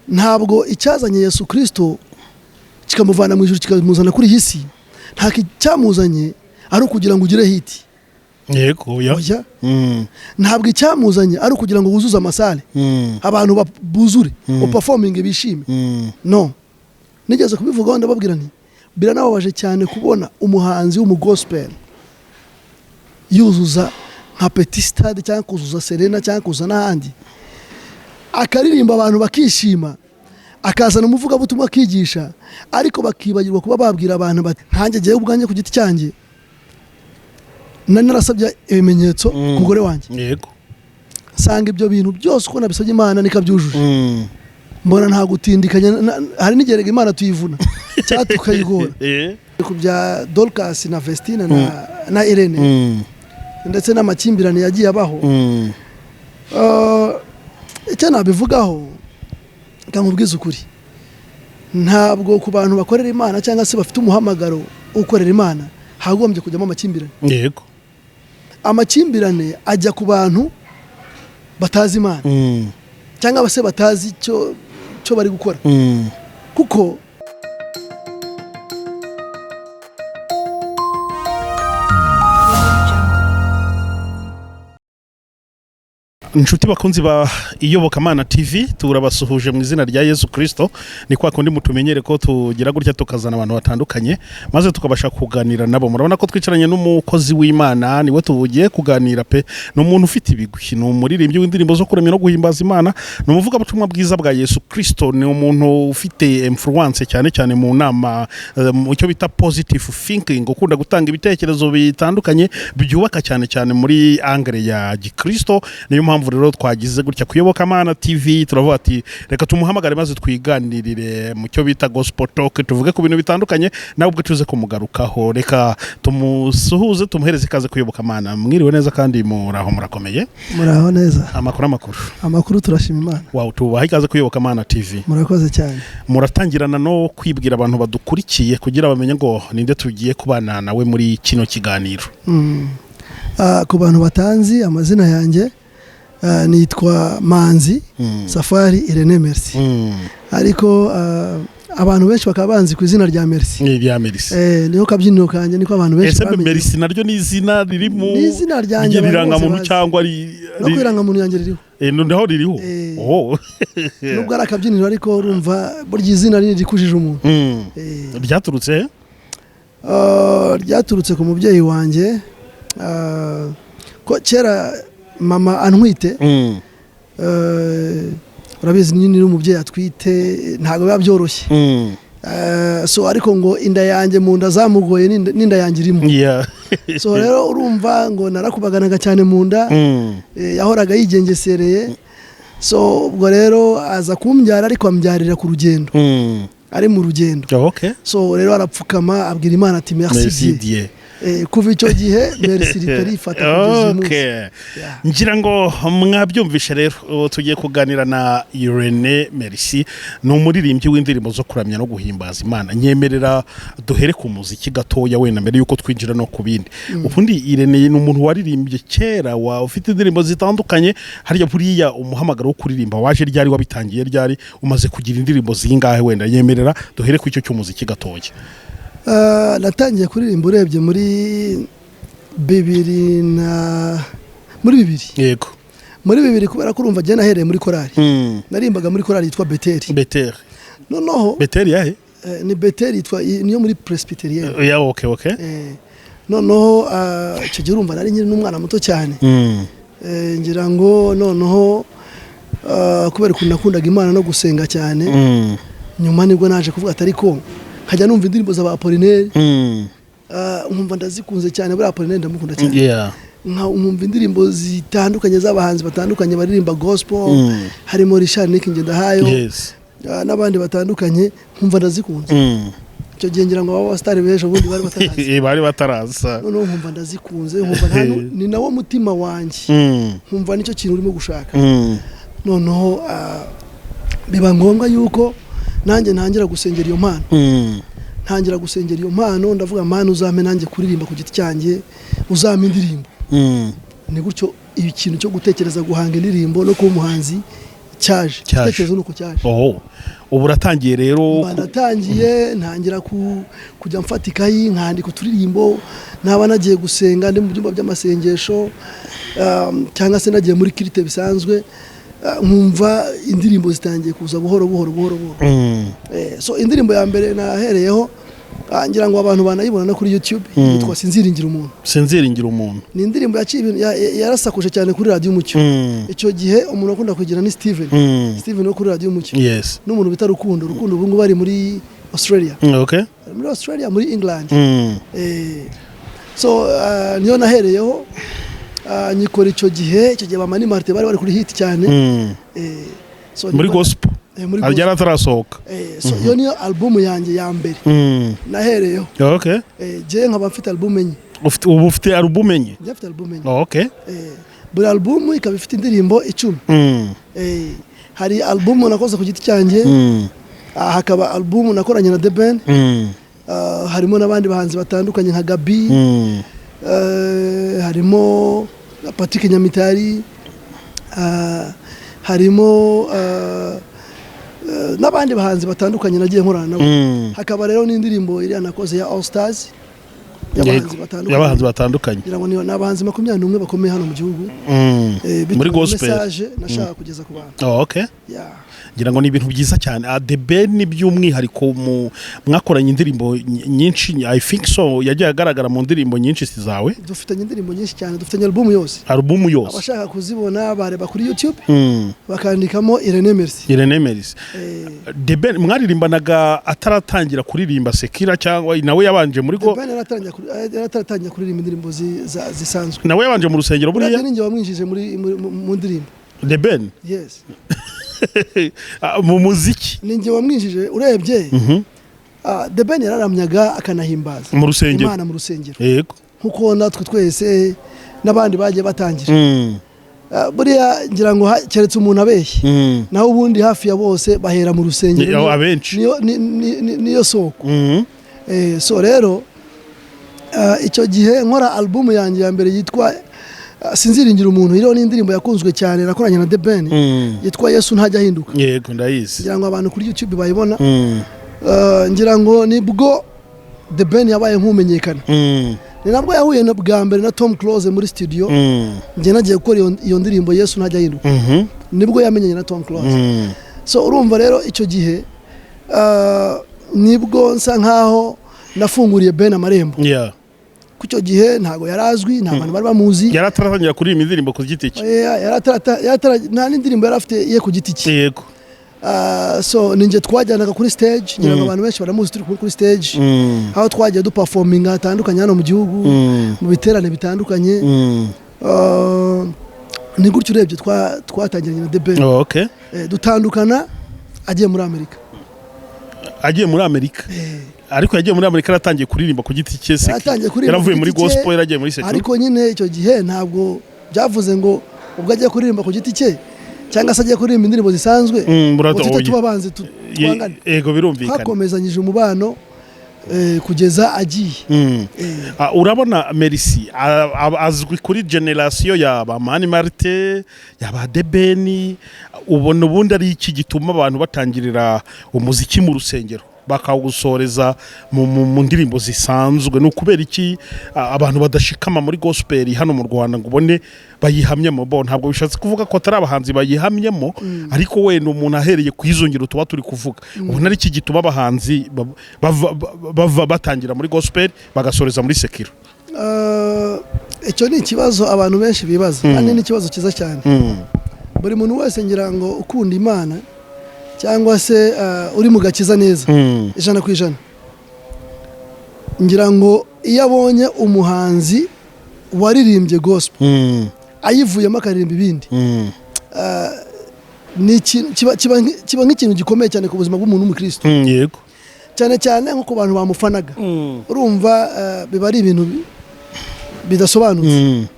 Ntabwo icyazanye Yesu Kirisito kikamuvana mu ijuru kikamuzana kuri iyi si, nta cyamuzanye ari ukugira ngo ugire hit. Yego, ya. Oya. Ntabwo icyamuzanye ari ukugira ngo wuzuze amasale, abantu buzure, uperforminge bishime. No nigeze kubivugaho, ndababwira nti biranababaje cyane kubona umuhanzi w'umugospel yuzuza nka petit stade cyangwa kuzuza Serena cyangwa kuzuza n'ahandi, akaririmba abantu bakishima, akazana umuvugabutumwa akigisha, ariko bakibagirwa kuba babwira abantu bati nkanjye ngewe ubwanjye ku giti cyanjye nari narasabye ibimenyetso ku mugore wanjye, nsanga ibyo bintu byose uko nabisabye Imana nikabyujuje. Mbona nta gutindikanya, hari n'igihe erega Imana tuyivuna cyangwa tukayigora. Ku bya Dorcas na Vestine na Irene ndetse n'amakimbirane yagiye abaho, icyo nabivugaho, reka nkubwize ukuri, ntabwo ku bantu bakorera Imana cyangwa se bafite umuhamagaro ukorera Imana hagombye kujyamo amakimbirane. Amakimbirane ajya ku bantu batazi Imana cyangwa se batazi icyo bari gukora, kuko Inshuti bakunzi ba Iyobokamana TV, turabasuhuje mu izina rya Yesu Kirisito. Ni kwa kundi mutumenyere ko tugira gutya tukazana abantu batandukanye maze tukabasha kuganira nabo. Murabona ko twicaranye n'umukozi w'Imana, niwe tugiye kuganira pe. Ni umuntu ufite ibigwi, ni umuririmbyi w'indirimbo zo kuramya no guhimbaza Imana, ni umuvugabutumwa bwiza bwa Yesu Kirisito, ni umuntu ufite influence cyane cyane mu nama, mu cyo bita positive thinking, ukunda gutanga ibitekerezo bitandukanye byubaka, cyane cyane muri angle ya gikristo. Niyo mpamvu rero twagize gutya ku Iyobokamana TV, turavuga ati reka tumuhamagare maze twiganirire mu cyo bita gospel talk, tuvuge ku bintu bitandukanye, nawe ubwo tuze kumugarukaho. Reka tumusuhuze, tumuhereze ikaze ku Iyobokamana. Mwiriwe neza kandi muraho, murakomeye? Muraho neza. Amakuru, amakuru? Amakuru, turashima Imana. Wawe, tubaha ikaze ku Iyobokamana TV. Murakoze cyane. Muratangirana no kwibwira abantu badukurikiye kugira bamenye ngo ninde tugiye kubana nawe muri kino kiganiro. Ku bantu batanzi amazina yanjye, nitwa Manzi Safari Irene Merci, ariko abantu benshi bakaba banzi ku izina rya Merci. Ni irya Merci. Niho kabyiniro kanjye, niko abantu benshi Ese bamenye. Merci naryo ni izina riri mu Ni izina ryanjye abantu bose irangamuntu bazi. cyangwa No ku irangamuntu yanjye ririho. Noneho ririho? Eh. Oh. Nubwo ari akabyiniro, ariko urumva burya izina rinini rikujije umuntu. Ryaturutse he? Ryaturutse ku mubyeyi wanjye, ko kera mama antwite, urabizi nyine iyo umubyeyi atwite ntabwo biba byoroshye. So ariko ngo inda yanjye mu nda zamugoye n'inda yanjye irimo. So rero urumva ngo narakubaganaga cyane mu nda, yahoraga yigengesereye. So ubwo rero aza kumbyara, ariko ambyarira ku rugendo, ari mu rugendo. So rero arapfukama abwira Imana ati merci Merci Dieu. Dieu. Kuva icyo gihe Merci ritarifata kugeza uyu munsi. Yeah. Ngira ngo mwabyumvishe rero, ubu tugiye kuganira na Irene Merci, ni umuririmbyi w'indirimbo zo kuramya no guhimbaza Imana. Nyemerera duhere ku muziki gatoya wenda mbere yuko twinjira no ku bindi. Ubundi Irene ni umuntu waririmbye kera, wa ufite indirimbo zitandukanye. Hariya buriya umuhamagaro wo kuririmba waje ryari? Wabitangiye ryari? Umaze kugira indirimbo zingahe? Wenda nyemerera duhere ku icyo cy'umuziki gatoya. Natangiye kuririmba urebye muri bibiri na muri bibiri. Muri bibiri, kubera ko urumva njye nahereye muri korali. Narimbaga muri korali yitwa Beteri. Beteri. Noneho Beteri yahe? Ni Beteri yitwa, niyo muri Presbyterienne. Ya, okay. Noneho icyo gihe urumva nari nkiri n'umwana muto cyane. Ngira ngo noneho kubera ukuntu nakundaga Imana no gusenga cyane, nyuma nibwo naje kuvuga ati ariko nkajya numva indirimbo za ba Apollinaire, nkumva ndazikunze cyane. Buriya Apollinaire ndamukunda cyane. Nkumva indirimbo zitandukanye z'abahanzi batandukanye baririmba gospel, harimo Richard Nick Ngendahayo, n'abandi batandukanye, nkumva ndazikunze. Icyo gihe ngira ngo aba basitari b'ejo bundi bari bataraza. Bari bataraza. Noneho nkumva ndazikunze, nkumva nta ni nawo mutima wanjye, nkumva nicyo kintu urimo gushaka. Noneho biba ngombwa yuko nanjye ntangira gusengera iyo mpano. Ntangira gusengera iyo mpano, ndavuga: "Mpano, uzampe nanjye kuririmba ku giti cyanjye, uzampe indirimbo." Ni gutyo ikintu cyo gutekereza guhanga indirimbo no kuba umuhanzi Cyaje. Cyaje. Igitekerezo ni uko cyaje. Oh, ubu uratangiye rero. Mba ndatangiye, ntangira kujya mfata ikayi nkandika uturirimbo, naba nagiye gusenga, ndi mu byumba by'amasengesho, cyangwa se nagiye muri culte bisanzwe, nkumva indirimbo zitangiye kuza buhoro buhoro buhoro buhoro. So indirimbo ya mbere nahereyeho, ngira ngo abantu banayibona no kuri YouTube, yitwa "Sinziringira Umuntu". "Sinziringira Umuntu". Ni indirimbo yaciye ibintu, yarasakuje cyane kuri Radiyo Umucyo. Icyo gihe umuntu akunda kugira ni Steven, Steven wo kuri Radiyo Umucyo, n'umuntu bita Rukundo. Rukundo ubu ngubu ari muri Australia. Ari muri Australia, muri England. So niyo nahereyeho, nyikora icyo gihe. Icyo gihe ba Mani Martin bari kuri hit cyane. So Muri gospel. Muri Ryari gospel. atarasohoka. So iyo niyo album yanjye ya mbere nahereyeho. Jye nkaba mfite album enye. Ubu ufite album enye? Njye mfite album enye. Buri album ikaba ifite indirimbo 10. Hari album nakoze ku giti cyanjye, hakaba album nakoranye na The Ben, harimo n'abandi bahanzi batandukanye nka Gabi, harimo Patrick Nyamitari, harimo n'abandi bahanzi batandukanye nagiye nkorana nabo. Hakaba rero n'indirimbo iriya nakoze ya All Stars y'abahanzi batandukanye. Y'abahanzi batandukanye. Ngira ngo ni abahanzi 21 bakomeye hano mu gihugu. Bitewe Muri na gospel. message nashaka kugeza ku bantu. Oh, okay. Yeah. Ngira ngo ni ibintu byiza cyane. The Ben by'umwihariko mu mwakoranye indirimbo nyinshi, I think so, yagiye agaragara mu ndirimbo nyinshi zawe. Dufitanye indirimbo nyinshi cyane, dufitanye album yose. Album yose. Abashaka kuzibona bareba kuri YouTube, bakandikamo Irene Merci. Irene Merci. The Ben mwaririmbanaga ataratangira kuririmba secular, cyangwa nawe yabanje muri The go? Ben yaratangira kuririmba indirimbo zisanzwe. Nawe yabanje mu rusengero buriya buriya. Ninjye wamwinjije mu ndirimbo. The Ben? Yes. Ah, mu muziki. Ninjye wamwinjije urebye. The Ben yararamyaga akanahimbaza Mu rusengero. Imana mu rusengero, nkuko natwe twese n'abandi bagiye batangira. Buriya ngira ngo keretse umuntu abeshye, naho ubundi hafi ya bose bahera mu rusengero. Abenshi. Niyo soko. So rero, icyo gihe nkora album yanjye ya mbere yitwa "Sinziringira Umuntu", iriho n'indirimbo yakunzwe cyane nakoranye na The Ben, yitwa "Yesu Ntajya Ahinduka". Yego, ndayizi. Ngira ngo abantu kuri YouTube bayibona. Ngira ngo nibwo The Ben yabaye nk'umenyekana. Ni nabwo yahuye na bwa mbere na Tom Close muri studio. Njye nagiye gukora iyo ndirimbo "Yesu Ntajya Ahinduka", nibwo yamenyanye na Tom Close. So urumva rero icyo gihe, nibwo nsa nkaho nafunguriye Ben amarembo, ku icyo gihe ntabwo yari azwi, nta bantu bari bamuzi. Yari ataratangira kuririmba indirimbo ku giti cye. Nta n'indirimbo yari afite ye ku giti cye. So ninjye twajyanaga kuri stage. Ngira ngo abantu benshi baramuzi turi kumwe kuri stage, aho twagiye duperforminga hatandukanye hano mu gihugu, mu biterane bitandukanye. Ni gutyo urebye twatangiranye na The Ben. Oh, okay. Dutandukana agiye muri Amerika. Agiye muri Amerika. Ariko yagiye muri Amerika yaratangiye kuririmba ku giti cye se? Yaratangiye kuririmba Yaravuye ku muri giti cye, gospel, yaragiye muri secular. Ariko nyine icyo gihe ntabwo byavuze ngo ubwo agiye kuririmba ku giti cye cyangwa se agiye kuririmba indirimbo zisanzwe, ngo tuhite tuba abanzi, twangane. Yego, birumvikana. Twakomezanyije umubano kugeza agiye. Ah, urabona Merci azwi kuri generation ya ba Mani Martin, ya ba The Ben. Ubona ubundi ari iki gituma abantu batangirira umuziki mu rusengero bakawusoreza mu ndirimbo zisanzwe? Ni ukubera iki abantu badashikama muri gospel hano mu Rwanda ngo ubone bayihamyemo? Bo ntabwo bishatse kuvuga ko atari abahanzi bayihamyemo, ariko wenda umuntu ahereye ku izo ngero tuba turi kuvuga, ubona ari iki gituma abahanzi bava batangira muri gospel bagasoreza muri secular? Icyo ni ikibazo abantu benshi bibaza, kandi ni ikibazo cyiza cyane. Buri muntu wese ngira ngo ukunda Imana cyangwa se uri mu gakiza neza 100%, ngira ngo iyo abonye umuhanzi waririmbye gospel ayivuyemo akaririmba ibindi, ni ikintu kiba nk'ikintu gikomeye cyane ku buzima bw'umuntu w'umukristo, cyane cyane nko ku bantu bamufanaga. Urumva, biba ari ibintu bidasobanutse.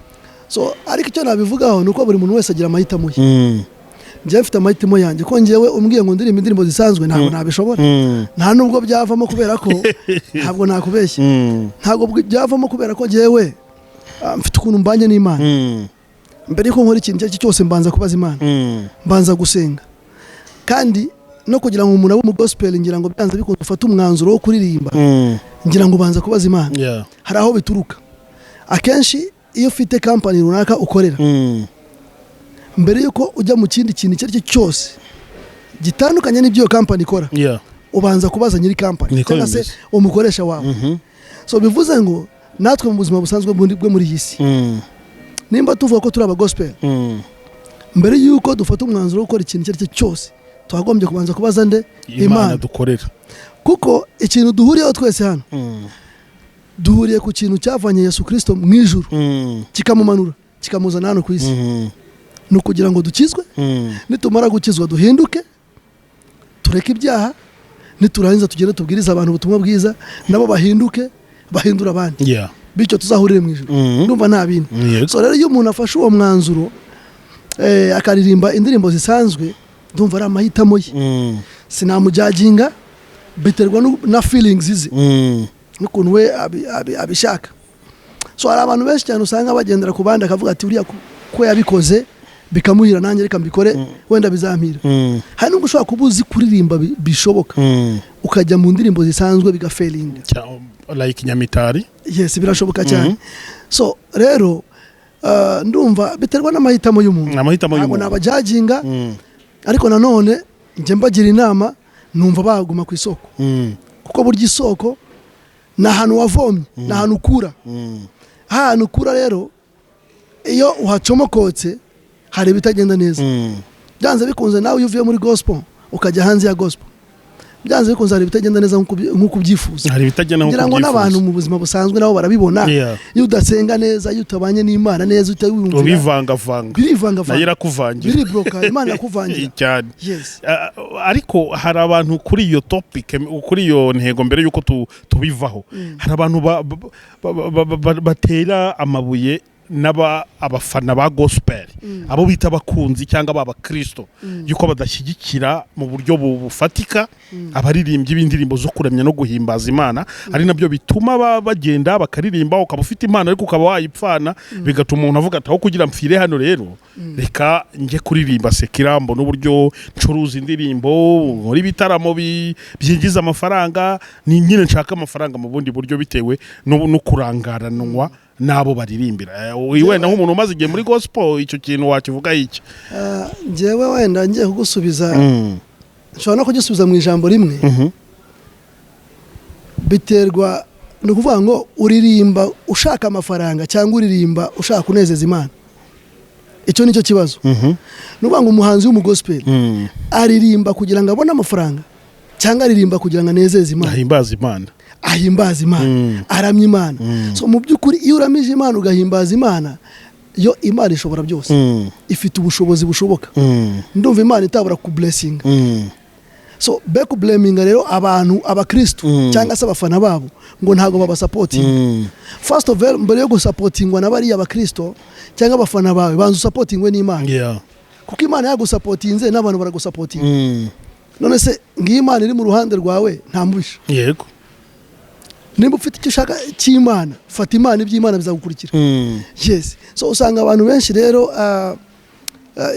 So ariko icyo nabivugaho ni uko buri muntu wese agira amahitamo ye. Njyewe mfite amahitamo yanjye, ko njyewe umbwiye ngo ndirimbe indirimbo zisanzwe ntabwo nabishobora, nta nubwo byavamo, kubera ko ntabwo nakubeshya, ntabwo byavamo, kubera ko njyewe mfite ukuntu mbanye n'Imana. Mbere yuko nkora ikintu icyo ari cyo cyose mbanza kubaza Imana, mbanza gusenga. Kandi no kugira ngo umuntu abe umu gospel, ngira ngo byanze bikunze ufate umwanzuro wo kuririmba, ngira ngo ubanza kubaza Imana. Hari aho bituruka. Akenshi iyo ufite kampani runaka ukorera, mbere y'uko ujya mu kindi kintu icyo ari cyo cyose gitandukanye n'ibyo iyo kampani ikora, ubanza kubaza nyiri kampani Niko cyangwa se bimeze. umukoresha wawe. So bivuze ngo natwe mu buzima busanzwe bwo muri iyi si, nimba tuvuga ko turi aba gospel, mbere y'uko dufata umwanzuro wo gukora ikintu icyo ari cyo cyose, twagombye kubanza kubaza nde? Imana Imana. dukorera. Kuko ikintu duhuriyeho twese hano, duhuriye ku kintu cyavanye Yesu Kirisito mu ijuru, kikamumanura, kikamuzana hano ku isi, ni ukugira ngo dukizwe. Nitumara gukizwa, duhinduke, tureke ibyaha. Niturangiza, tugende tubwirize abantu ubutumwa bwiza, nabo bahinduke, bahindure abandi, bityo tuzahurire mu ijuru. Ndumva nta bindi. So rero iyo umuntu afashe uwo mwanzuro, akaririmba indirimbo zisanzwe, ndumva ari amahitamo ye. Sinamujudginga, biterwa na feelings ze n'ukuntu we abishaka. So hari abantu benshi cyane usanga bagendera ku bandi, akavuga ati: "Uriya ko yabikoze bikamuhira, nanjye reka mbikore, wenda bizampira." Hari nubwo ushobora kuba uzi kuririmba bishoboka, ukajya mu ndirimbo zisanzwe bigafailinga. Like Nyamitari. Yes, birashoboka cyane. So rero ndumva biterwa n'amahitamo y'umuntu. Amahitamo Ntabwo y'umuntu. nabajudginga, ariko nanone njye mbagira inama, numva baguma ku isoko, kuko burya isoko ni ahantu wavomye, ni ahantu ukura. Ahantu ukura rero, iyo uhacomokotse hari ibitagenda neza. Byanze bikunze, nawe iyo uvuye muri gospel ukajya hanze ya gospel, byanze bikunze hari ibitagenda neza nk'uko ubyifuza. Hari ibitagenda nk'uko Ngira ngo n'abantu ubyifuza. mu buzima busanzwe nabo barabibona. Iyo udasenga neza, iyo utabanye n'Imana neza, utawiyumvira, Ubivangavanga. Birivangavanga. Nayo irakuvangira. Biribroka, Imana irakuvangira. Cyane. Yes. Ariko hari abantu kuri iyo topic, kuri iyo ntego, mbere y'uko tubivaho, hari abantu batera amabuye n'aba abafana ba gospel, abo bita abakunzi cyangwa abakristo, yuko badashyigikira mu buryo bufatika abaririmbyi b'indirimbo zo kuramya no guhimbaza Imana, ari nabyo bituma bagenda bakaririmba. Ukaba ufite impano ariko ukaba wayipfana, bigatuma umuntu avuga ati: "Aho kugira mpfire hano rero, reka njye kuririmba secular, mbona uburyo ncuruza indirimbo, nkora ibitaramo byinjiza amafaranga, ni nyine nshaka amafaranga mu bundi buryo," bitewe no kurangaranwa n'abo baririmbira. Wenda nk'umuntu umaze igihe muri gospel, icyo kintu wakivuga iki? Njyewe wenda ngiye kugusubiza, nshobora no kugisubiza mu ijambo rimwe. Biterwa, ni ukuvuga ngo uririmba ushaka amafaranga cyangwa uririmba ushaka kunezeza Imana, icyo ni cyo kibazo. Ni ukuvuga ngo umuhanzi w'umugospel aririmba kugira ngo abone amafaranga cyangwa aririmba kugira ngo anezeze Imana? Ahimbaza Imana. Ahimbaza Imana, aramya Imana. So mu by'ukuri, iyo uramije Imana, ugahimbaza Imana, yo Imana ishobora byose, ifite ubushobozi bushoboka. Ndumva Imana itabura kublessinga. So be kublaminga rero abantu, abakristu cyangwa se abafana babo, ngo ntabwo babasupportinga. First of all, mbere yo gusupportingwa na bariya bakristo cyangwa abafana bawe, banza usupportingwe n'Imana, kuko Imana yagusupportinze, n'abantu baragusupportinga. None se ngiyo Imana iri mu ruhande rwawe, nta mubisha. Nimba ufite icyo ushaka cy'Imana, fata Imana, iby'Imana bizagukurikira. Yes. So usanga abantu benshi rero,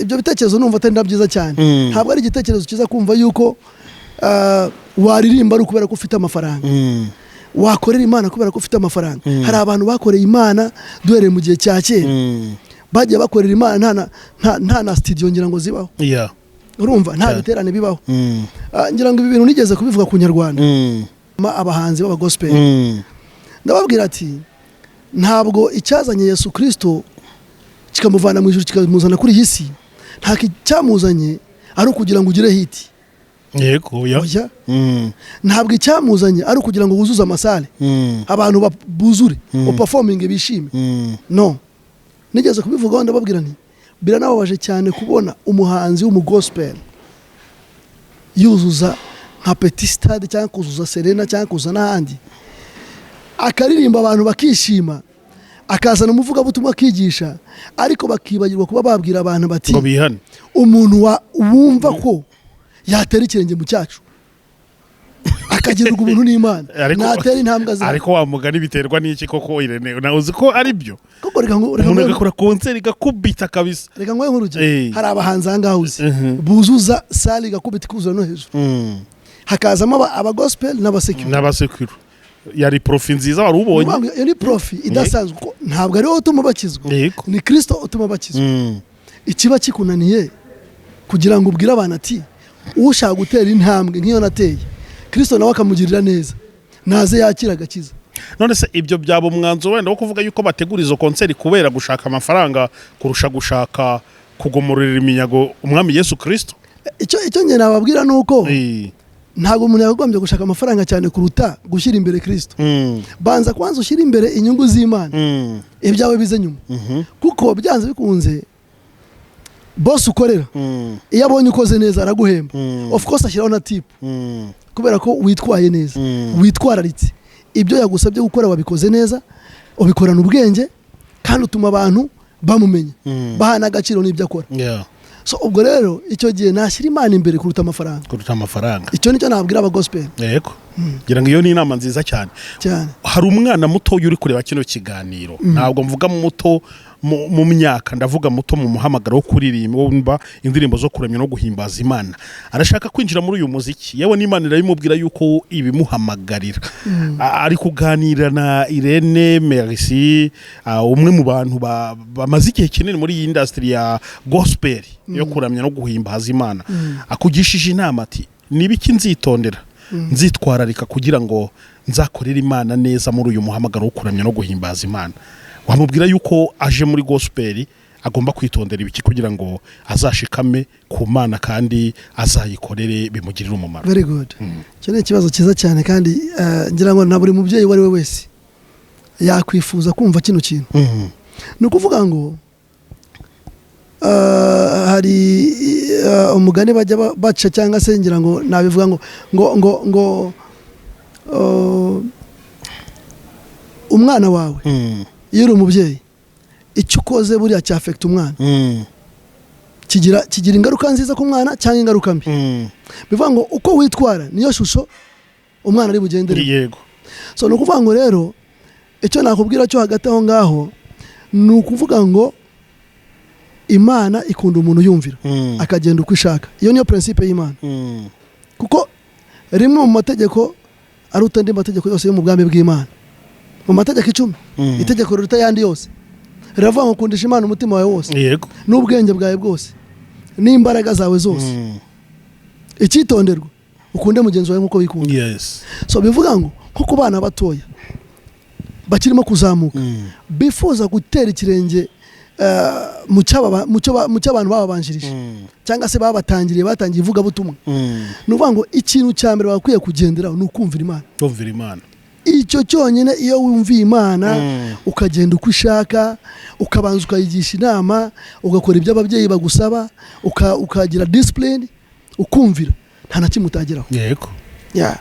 ibyo bitekerezo numva atari na byiza cyane. Ntabwo ari igitekerezo cyiza kumva yuko waririmba ari ukubera ko ufite amafaranga, wakorera Imana kubera ko ufite amafaranga. Hari abantu bakoreye Imana duhereye mu gihe cya kera, bagiye bakorera Imana nta na studio ngira ngo zibaho. Urumva nta biterane bibaho. Ngira ngo ibi bintu nigeze kubivuga ku Nyarwanda. Abahanzi b'abagospel, ndababwira ati: "Ntabwo icyazanye Yesu Kirisito kikamuvana mu ijuru kikamuzana kuri iyi si, nta icyamuzanye ari ukugira ngo ugire hit." Yego, oya. Oya. Ntabwo icyamuzanye ari ukugira ngo wuzuze amasalle, abantu buzure, uperforminge bishime. No nigeze kubivugaho, ndababwira nti: "Biranababaje cyane kubona umuhanzi w'umugospel yuzuza nka petit stade cyangwa kuzuza Serena cyangwa kuzuza n'ahandi, akaririmba abantu bakishima, akazana umuvugabutumwa akigisha, ariko bakibagirwa kuba babwira abantu bati ngo bihane umuntu wumva ko yatera ikirenge mu cyacu." Akagirirwa ubuntu n'Imana, natera intambwe zawe. Ariko wa mugani, biterwa n'iki koko, Irene? Nawe uzi ko ari byo. Koko, reka reka Umuntu agakora concert igakubita kabisa. Reka nguhe nk'urugero. Hari abahanzi aha ngaha uzi buzuza salle igakubita, ikuzura no hejuru, hakazamo aba gospel n'abasecular. N'abasecular, yari profit nziza wari ubonye. Iyo ni profit idasanzwe, kuko ntabwo ari wowe utuma bakizwa, ni Kirisito utuma bakizwa. Ikiba kikunaniye kugira ngo ubwire abantu ati: "Ushaka gutera intambwe nk'iyo nateye, Kirisito nawe akamugirira neza, naze yakira agakiza." None se ibyo byaba umwanzuro wenda wo kuvuga yuko bategura izo concert kubera gushaka amafaranga kurusha gushaka kugomororera iminyago Umwami Yesu Kirisito? Icyo njye nababwira ni uko ntabwo umuntu yakagombye gushaka amafaranga cyane kuruta gushyira imbere Kirisito. Banza kubanza ushyire imbere inyungu z'Imana, ibyawe bize nyuma, kuko byanze bikunze boss ukorera, iyo abonye ukoze neza, araguhemba. Of course ashyiraho na tip, kubera ko witwaye neza, witwararitse ibyo yagusabye gukora, wabikoze neza, ubikorana ubwenge, kandi utuma abantu bamumenya, bahana agaciro n'ibyo akora. So ubwo rero icyo gihe nashyira Imana imbere kuruta amafaranga. Kuruta amafaranga. Icyo nicyo nabwira abagospel. Yego, ngira ngo iyo ni inama nziza cyane. Cyane. Hari umwana muto uri kureba kino kiganiro. Ntabwo mvuga muto mu myaka, ndavuga muto mu muhamagaro wo kuririmba indirimbo zo kuramya no guhimbaza Imana. Arashaka kwinjira muri uyu muziki, yewe n'Imana irabimubwira yuko ibimuhamagarira. Ari kuganira na Irene Merci, umwe mu bantu bamaze igihe kinini muri iyi industry ya gospel yo kuramya no guhimbaza Imana. Akugishije inama ati: "Nibiki nzitondera, nzitwararika kugira ngo nzakorere Imana neza muri uyu muhamagaro wo kuramya no guhimbaza Imana?" Wamubwira yuko aje muri gospel agomba kwitondera ibiki kugira ngo azashikame ku Mana kandi azayikorere bimugirire umumaro? Very good. Icyo ni ikibazo cyiza cyane, kandi ngira ngo na buri mubyeyi uwo ari we wese yakwifuza kumva kino kintu. Ni ukuvuga ngo hari umugani bajya baca, cyangwa se ngira ngo nabivuga ngo umwana wawe, iyo uri umubyeyi, icyo ukoze buriya cyaffecta umwana, kigira ingaruka nziza ku mwana cyangwa ingaruka mbi. Bivuga ngo uko witwara niyo shusho umwana ari bugendere. So ni ukuvuga ngo rero icyo nakubwira cyo hagati aho ngaho ni ukuvuga ngo Imana ikunda umuntu yumvira, akagenda uko ishaka. Iyo niyo principe y'Imana, kuko rimwe mu mategeko aruta andi mategeko yose yo mu bwami bw'Imana, mu mategeko 10, itegeko riruta ayandi yose riravuga ngo: "Kundisha Imana umutima wawe wose n'ubwenge bwawe bwose n'imbaraga zawe zose. Icyitonderwa, ukunde mugenzi wawe nk'uko wikunda." So bivuga ngo nko ku bana batoya bakirimo kuzamuka, bifuza gutera ikirenge mu cy'abantu bababanjirije, cyangwa se babatangiriye, batangiye ivugabutumwa, ni ukuvuga ngo ikintu cya mbere bakwiye kugenderaho ni ukumvira Imana. Kumvira Imana. Icyo cyonyine. Iyo wumviye Imana, ukagenda uko ishaka, ukabanza ukayigisha inama, ugakora ibyo ababyeyi bagusaba, ukagira discipline, ukumvira, nta na kimwe utageraho. Yeah.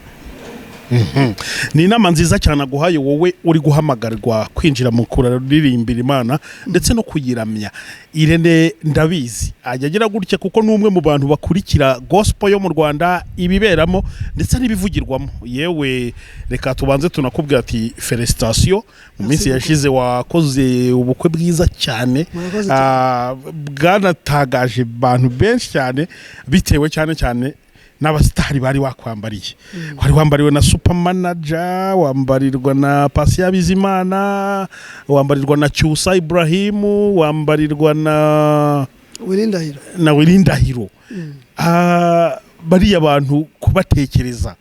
Ni inama nziza cyane aguhaye wowe uri guhamagarirwa kwinjira mu kuririmbira Imana ndetse no kuyiramya. Irene ndabizi ajya agira gutya, kuko ni umwe mu bantu bakurikira gospel yo mu Rwanda, ibiberamo ndetse n'ibivugirwamo. Yewe, reka tubanze tunakubwira ati félicitations, mu minsi Merci. yashize wakoze ubukwe bwiza cyane. Murakoze cyane. Bwanatagaje abantu benshi cyane, bitewe cyane cyane n'abasitari bari wakwambariye. Wari wambariwe na Super Manager, wambarirwa na Patient Bizimana, wambarirwa na Cyusa Ibrahimu, wambarirwa na Willy Ndahiro. Na Willy Ndahiro. Bariya bantu kubatekereza,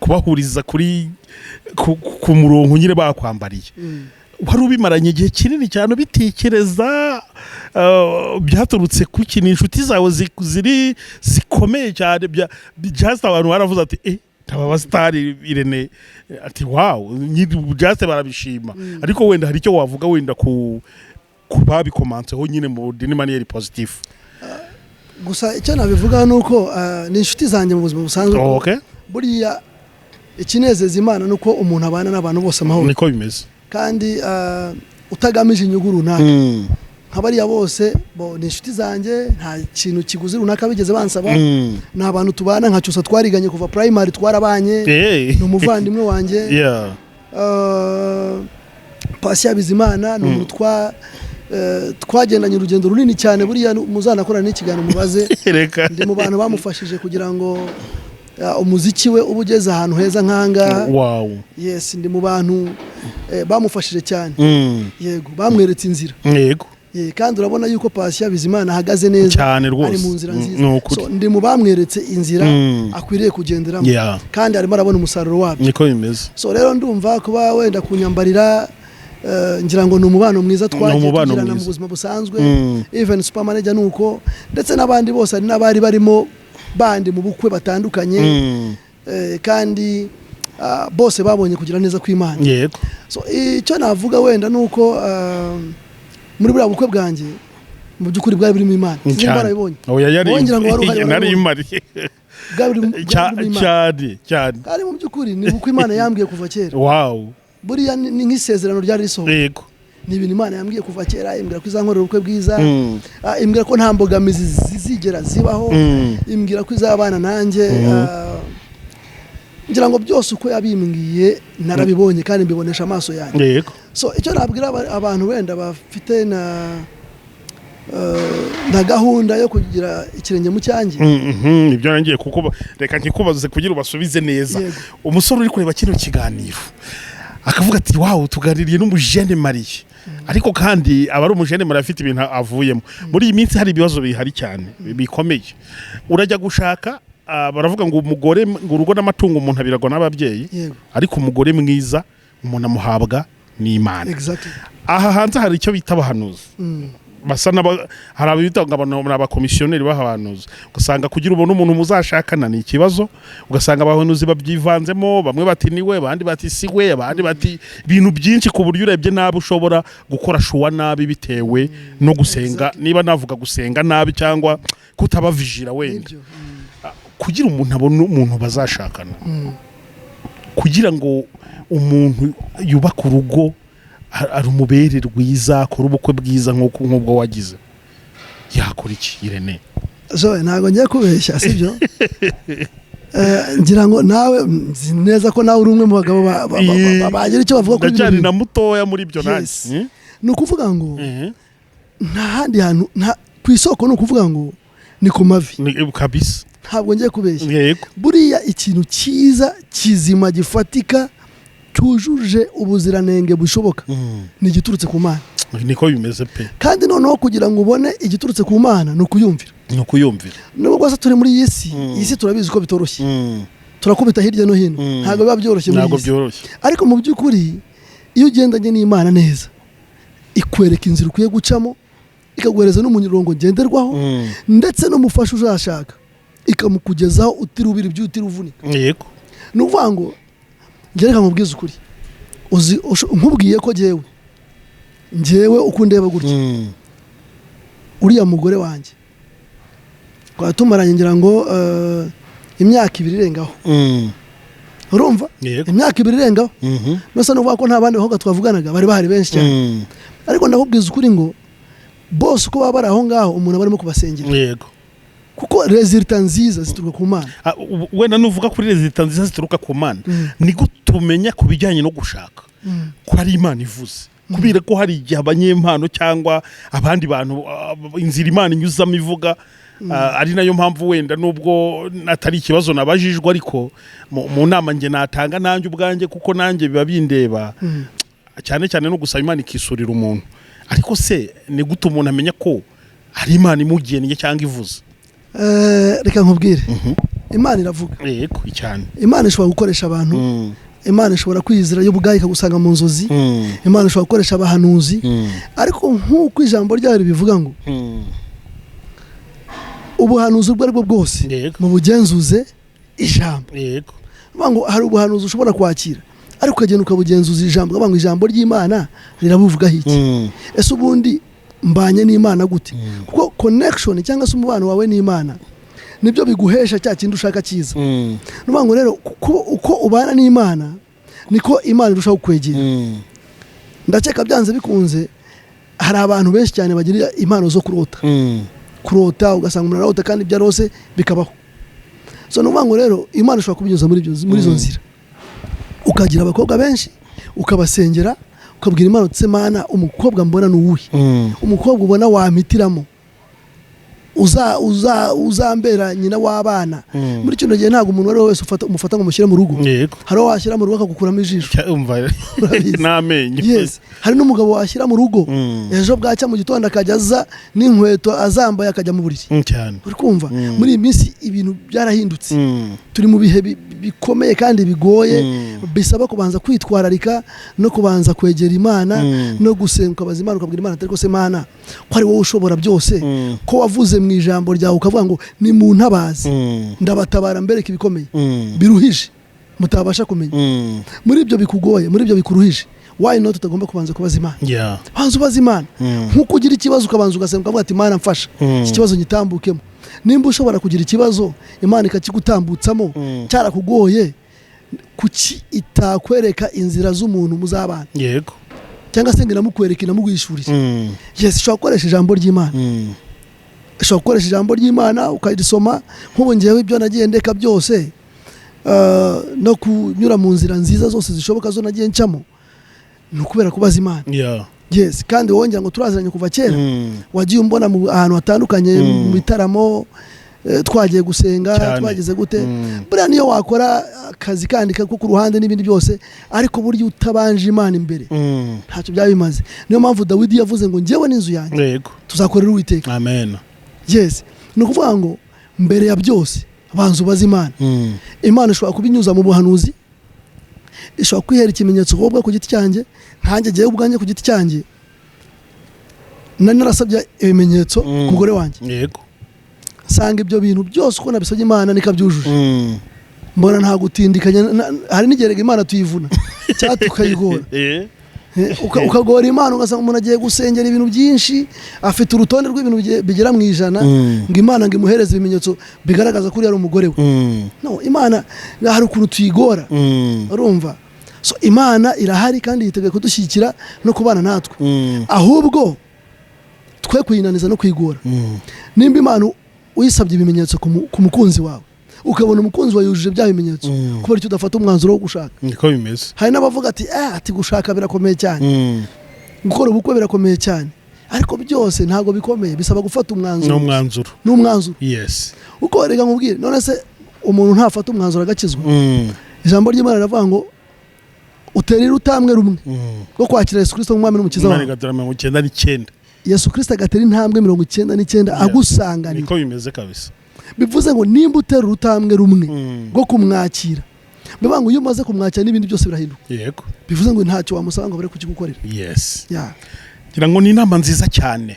kubahuriza ku murongo nyine bakwambariye, wari ubimaranye igihe kinini cyane ubitekereza? Byaturutse ku kintu inshuti zawe ziri zikomeye cyane just abantu baravuze ati: "Eh, aba basitari Irene," ati: "Wow," just barabishima. Ariko wenda hari icyo wavuga wenda ku babikomanseho nyine mu d'une manière positive? Gusa icyo nabivuga ni uko ni inshuti zanjye mu buzima busanzwe. Buriya ikinezeza Imana ni uko umuntu abana n'abantu bose amahoro, Niko bimeze. kandi utagamije inyungu runaka. Nka bariya bose bo ni inshuti zanjye, nta kintu kiguzi runaka bigeze bansaba. Ni abantu tubana, nka Cyusa twariganye kuva primary, twarabanye, ni umuvandimwe wanjye. Patient Bizimana ni umuntu twagendanye urugendo runini cyane. Buriya muzanakorana n'ikiganiro mubaze. Reka. Ndi mu bantu bamufashije kugira ngo umuziki we ube ugeze ahantu heza nk'ahangaha. Yes, ndi mu bantu bamufashije cyane. Yego, bamweretse inzira. Kandi urabona yuko Patient Bizimana ahagaze neza, Cyane rwose. ari mu nzira nziza. Ni ukuri. So, ndi mu bamweretse inzira akwiriye kugenderamo, kandi arimo arabona umusaruro wabyo. Niko bimeze. So rero ndumva kuba wenda kunyambarira, ngira ngo ni umubano mwiza twagiye Umubano tugirana mu mwiza. buzima busanzwe. Even Super Manager ni uko, ndetse n'abandi bose, hari n'abari barimo bandi mu bukwe batandukanye. Kandi bose babonye kugira neza kw'Imana. So icyo navuga wenda ni uko muri buriya bukwe bwanjye mu by'ukuri bwari burimo Imana. Sinzi niba warabibonye. Oya, yari Wongera ngo wari uhari, nari warabibonye. imari. Bwari burimo Imana. Cyane cyane. Kandi mu by'ukuri ni ubukwe Imana yambwiye kuva kera. Buriya ni nk'isezerano ryari risohoye. Ni ibintu Imana yambwiye kuva kera, imbwira ko izankorera ubukwe bwiza. Imbwira ko nta mbogamizi zizigera zibaho. Imbwira ko izabana nanjye. Ngira ngo byose uko yabimbwiye narabibonye kandi mbibonesha amaso yanjye. So icyo nabwira abantu wenda bafite na gahunda yo kugira ikirenge mu cyanjye. Ibyo nangiye kuko reka nkikubaze kugira ubasubize neza. Yego. Umusore uri kureba kino kiganiro akavuga ati: "Wow, tuganiriye n'umujene marié," ariko kandi aba ari umujene marié afite ibintu avuyemo. Muri iyi minsi hari ibibazo bihari cyane bikomeye. Urajya gushaka, baravuga ngo umugore, ngo urugo n'amatungo umuntu abiragwa n'ababyeyi, ariko umugore mwiza umuntu amuhabwa n'Imana. Aha hanze hari icyo bita abahanuzi, basa n'aba, hari abita ngo ni abakomisiyoneri b'abahanuzi. Ugasanga kugira ubone umuntu muzashakana ni ikibazo, ugasanga abahanuzi babyivanzemo, bamwe bati niwe, abandi bati siwe, abandi bati ibintu byinshi, ku buryo urebye nabi ushobora gukora choix nabi bitewe no gusenga, niba navuga gusenga nabi cyangwa kutaba vigilant wenda. Nibyo. Kugira umuntu abone umuntu bazashakana, kugira ngo umuntu yubake urugo ari umubere rwiza, akora ubukwe bwiza nk'uko nk'ubwo wagize, yakora iki, Irene? So ntabwo ngiye kubeshya, sibyo? Ngira ngo nawe nzi neza ko nawe uri umwe mu bagabo bagira icyo bavuga kuri bino Ndacyari bintu. na mutoya muri ibyo nanjye. Yes. Ni ukuvuga ngo nta handi hantu, ku isoko, ni ukuvuga ngo ni ku mavi. Kabisa. Ntabwo ngiye kubeshya. Buriya ikintu cyiza, kizima, gifatika, cyujuje ubuziranenge bushoboka ni igiturutse ku Mana. Niko bimeze pe. Kandi noneho kugira ngo ubone igiturutse ku Mana ni ukuyumvira. Ni ukuyumvira. Nubwo rwose turi muri iyi si, iyi si turabizi ko bitoroshye, turakubita hirya no hino, ntabwo biba byoroshye muri Ntabwo iyi si. byoroshye. Ariko mu by'ukuri iyo ugendanye n'Imana neza, ikwereka inzira ukwiye gucamo, ikaguhereza n'umurongo ngenderwaho, ndetse n'umufasha uzashaka ikamukugezaho utiriwe ibyo, utiriwe uvunika. Ni ukuvuga ngo njye reka nkubwize ukuri, uzi nkubwiye ko njyewe uko undeba gutya, uriya mugore wanjye twaba tumaranye ngira ngo imyaka 2 irengaho. Urumva? Yego. Imyaka 2 irengaho. Nose no kuvuga ko nta bandi bakobwa twavuganaga? Bari bahari benshi cyane. Ariko ndakubwiza ukuri ngo bose uko baba bari aho ngaho, umuntu aba arimo kubasengera, kuko résultat nziza zituruka ku Mana. Wenda nuvuga kuri résultat nziza zituruka ku Mana, ni gute tumenya ku bijyanye no gushaka ko ari Imana ivuze? Kubera ko hari igihe abanyempano cyangwa abandi bantu, inzira Imana inyuzamo ivuga, ari nayo mpamvu wenda nubwo atari ikibazo nabajijwe, ariko mu nama njye natanga nanjye ubwanjye, kuko nanjye biba bindeba cyane cyane, no gusaba Imana ikisurira umuntu. Ariko se ni gute umuntu amenya ko ari Imana imugennye cyangwa ivuze? Reka nkubwire, Imana iravuga. Yego, cyane. Imana ishobora gukoresha abantu. Imana ishobora kwizira yo ubwayo ikagusanga mu nzozi. Imana ishobora gukoresha abahanuzi. Ariko nk'uko ijambo ryayo ribivuga ngo ubuhanuzi ubwo ari bwo bwose mubugenzuze ijambo. Bivuga ngo hari ubuhanuzi ushobora kwakira, ariko ukagenda ukabugenzuza ijambo, ukavuga ngo ijambo ry'Imana rirabuvugaho iki? Ese ubundi mbanye n'Imana gute? Kuko connection cyangwa se umubano wawe n'Imana nibyo biguhesha cya kindi ushaka cyiza. Ni ukuvuga ngo rero kuko uko ubana n'Imana niko Imana irushaho kukwegera. Ndakeka byanze bikunze. Hari abantu benshi cyane bagira impano zo kurota. Kurota, ugasanga umuntu ararota kandi ibyo arose bikabaho. So ni ukuvuga ngo rero Imana ishobora kubinyuza muri izo nzira, ukagira abakobwa benshi, ukabasengera, ukabwira Imana uti: "Mana, umukobwa mbona ni uwuhe? Umukobwa ubona wampitiramo uzambera nyina w'abana?" Muri kino gihe ntabwo umuntu uwo ari we wese umufata ngo umushyire mu rugo. Hari uwo washyira mu rugo akagukuramo ijisho. Umva. Urabizi. N'amenyo. Yes, hari n'umugabo washyira mu rugo, ejo bwacya mu gitondo akajya aza n'inkweto azambaye, akajya mu buriri. Cyane. Uri kumva? Muri iyi minsi ibintu byarahindutse. Turi mu bihe bikomeye kandi bigoye, bisaba kubanza kwitwararika no kubanza kwegera Imana no gusenga, ukabaza Imana, ukabwira Imana atari ko se Mana, ko ari wowe ushobora byose, ko wavuze mu ijambo ryawe ukavuga ngo ni mu ntabazi, ndabatabara mbereka ibikomeye biruhije mutabasha kumenya. Muri ibyo bikugoye, muri ibyo bikuruhije, why not utagomba kubanza kubaza Imana? Banza ubaza Imana. Nk'uko ugira ikibazo ukabanza ugasenga, ukavuga ati: "Imana, mfasha iki kibazo nyitambukemo." Nimba ushobora kugira ikibazo Imana ikakigutambutsamo cyarakugoye, kuki itakwereka inzira z'umuntu muzabana, cyangwa se ngo inamukwereke, inamuguhishurire? Yes, ushobora gukoresha ijambo ry'Imana. Ushobora gukoresha ijambo ry'Imana ukarisoma. Nk'ubu ngewe ibyo nagiye ndeka byose, no kunyura mu nzira nziza zose zishoboka zo nagiye ncamo, ni ukubera kubaza Imana. Yes, kandi wowe ngira ngo turaziranye kuva kera. Wagiye umbona mu ahantu hatandukanye, mu bitaramo, twagiye gusenga, twagize gute. Buriya niyo wakora akazi kandi ko ku ruhande n'ibindi byose, ariko burya utabanje Imana imbere, ntacyo byaba bimaze. Niyo mpamvu Dawidi yavuze ngo: "Njyewe n'inzu yanjye tuzakorera Uwiteka." Amen. Yes, ni ukuvuga ngo mbere ya byose banza ubaze Imana. Imana ishobora kubinyuza mu buhanuzi, ishobora kwihera ikimenyetso wowe ku giti cyanjye. Nkanjye jyewe ubwanjye ku giti cyanjye nari narasabye ibimenyetso ku mugore wanjye, nsanga ibyo bintu byose uko nabisabye Imana nikabyujuje. Mbona nta gutindikanya. Hari n'igihe rega Imana tuyivuna cyangwa tukayigora. Ukagora Imana, ugasanga umuntu agiye gusengera ibintu byinshi, afite urutonde rw'ibintu bigera mu 100, ngo Imana ngo imuhereze ibimenyetso bigaragaza ko uriya ari umugore we. No, Imana hari ukuntu tuyigora. Urumva? So Imana irahari kandi yiteguye kudushyigikira no kubana natwe, ahubwo twe kuyinaniza no kuyigora. Nimba Imana uyisabye ibimenyetso ku mukunzi wawe, ukabona umukunzi wawe yujuje bya bimenyetso, kubera icyo udafata umwanzuro wo gushaka? Niko bimeze. Hari n'abavuga ati gushaka birakomeye cyane, gukora ubukwe birakomeye cyane." Ariko byose ntabwo bikomeye, bisaba gufata umwanzuro. N'umwanzuro. N'umwanzuro. Uko reka nkubwire, none se umuntu ntafata umwanzuro agakizwa? Ijambo ry'Imana riravuga ngo uterera utambwe rumwe rwo kwakira Yesu Kirisito nk'umwami n'umukiza Imana wawe, igatera 99. Yesu Kirisito agatera intambwe 99 agusanganira. Niko bimeze kabisa. Bivuze ngo nimba utera urutambwe rumwe rwo kumwakira, bivuga ngo iyo umaze kumwakira n'ibindi byose birahinduka. Bivuze ngo ntacyo wamusaba ngo abure kukigukorera. Ngira ngo ni inama nziza cyane.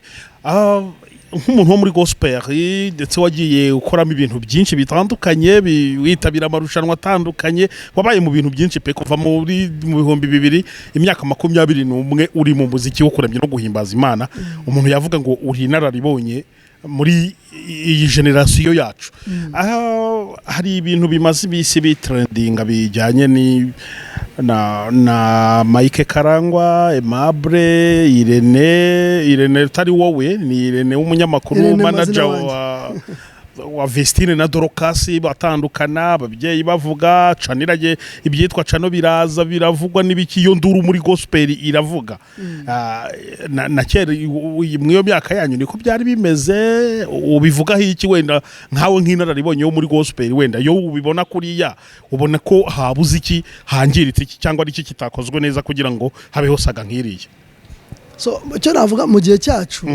Nk'umuntu wo muri gospel, ndetse wagiye ukoramo ibintu byinshi bitandukanye, witabira amarushanwa atandukanye, wabaye mu bintu byinshi pe, kuva mu 2000, imyaka 21 uri mu muziki wo kuramya no guhimbaza Imana, umuntu yavuga ngo uri inararibonye muri iyi génération yacu. Aha hari ibintu bimaze iminsi bitrendinga bijyanye ni na Mike Karangwa Aimable, Irene. Irene utari wowe, ni Irene w'umunyamakuru, Irene manager mazina wanjye. wa Vestine na Dorcas batandukana, ababyeyi bavuga canirage, ibyitwa cano biraza biravugwa n'ibiki, iyo nduru muri gospel iravuga. Na kera mu iyo myaka yanyu niko byari bimeze? Ubivugaho iki wenda nkawe nk'inararibonye yo muri gospel? Wenda iyo ubibona kuriya, ubona ko habuze iki, hangiritse iki, cyangwa ari iki kitakozwe neza kugira ngo habeho saga nk'iriya? So icyo navuga, mu gihe cyacu,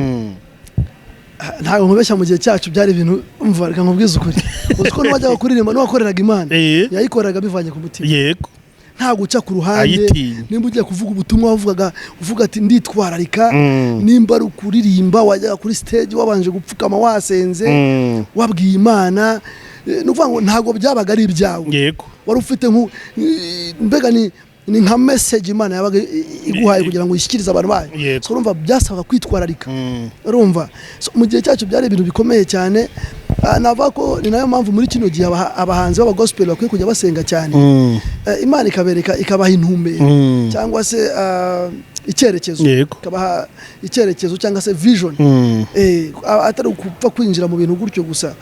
ntabwo nkubeshya, mu gihe cyacu byari ibintu, umva, reka nkubwize ukuri, uzi ko n'uwajyaga kuririmba, n'uwakoreraga Imana, yayikoraga bivanye ku mutima, nta guca ku ruhande. Ayitinya. Nimba ugiye kuvuga ubutumwa, wavugaga uvuga ati: "Nditwararika." Nimba ari ukuririmba, wajyaga kuri stage wabanje gupfukama, wasenze, wabwiye Imana. Ni ukuvuga ngo ntabwo byabaga ari ibyawe. Wari ufite mbega ni nka message Imana yabaga iguhaye kugira ngo uyishyikirize abantu bayo. So urumva byasabaga kwitwararika. Urumva? So, mu gihe cyacu byari ibintu bikomeye cyane. Navuga ko ni nayo mpamvu muri kino gihe abahanzi b'abagospel bakwiye kujya basenga cyane, Imana ikabereka, ikabaha intumbero cyangwa se icyerekezo, ikabaha icyerekezo cyangwa se vision, atari ukupfa kwinjira mu bintu gutyo gusa,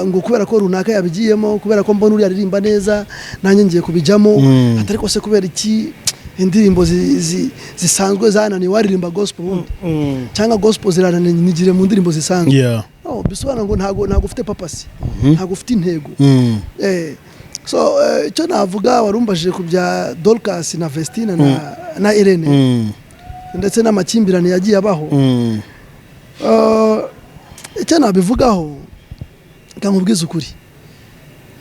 ngo kubera ko runaka yabigiyemo, kubera ko mbona uriya aririmba neza nanjye ngiye kubijyamo. Atari ko se kubera iki indirimbo zisanzwe zananiwe, waririmba gospel ubundi, cyangwa gospel zirananiye nigire mu ndirimbo zisanzwe? No, bisobanura ngo ntago ufite purpose, ntago ufite intego. So icyo navuga, warumbajije ku bya Dorcas na Vestina na Irene ndetse n'amakimbirane yagiye abaho. Icyo nabivugaho, reka nkubwize ukuri,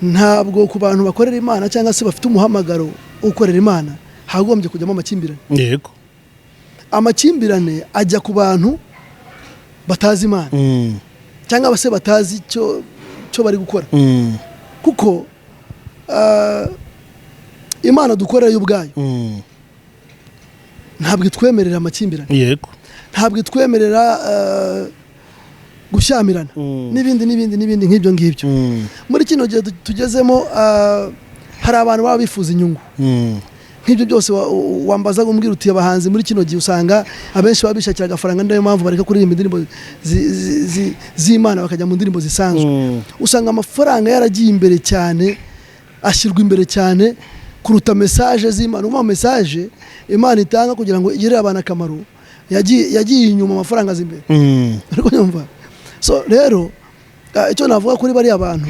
ntabwo ku bantu bakorera Imana cyangwa se bafite umuhamagaro wo gukorera Imana hagombye kujyamo amakimbirane. Amakimbirane ajya ku bantu batazi Imana cyangwa se batazi icyo bari gukora, kuko Imana dukorera yo ubwayo ntabwo itwemerera amakimbirane, ntabwo itwemerera gushyamirana n'ibindi n'ibindi n'ibindi nk'ibyo ngibyo. Muri kino gihe tugezemo, hari abantu baba bifuza inyungu nk'ibyo byose wambazaga umbwira uti abahanzi muri kino gihe usanga abenshi baba bishakira agafaranga, niyo mpamvu bareka kuririmba indirimbo z'Imana bakajya mu ndirimbo zisanzwe. Usanga amafaranga yaragiye imbere cyane, ashyirwa imbere cyane kuruta message z'Imana. Ubu message Imana itanga kugira ngo igirire abantu akamaro yagiye inyuma, amafaranga aza imbere. Ariko nyumva, so rero icyo navuga kuri bariya bantu,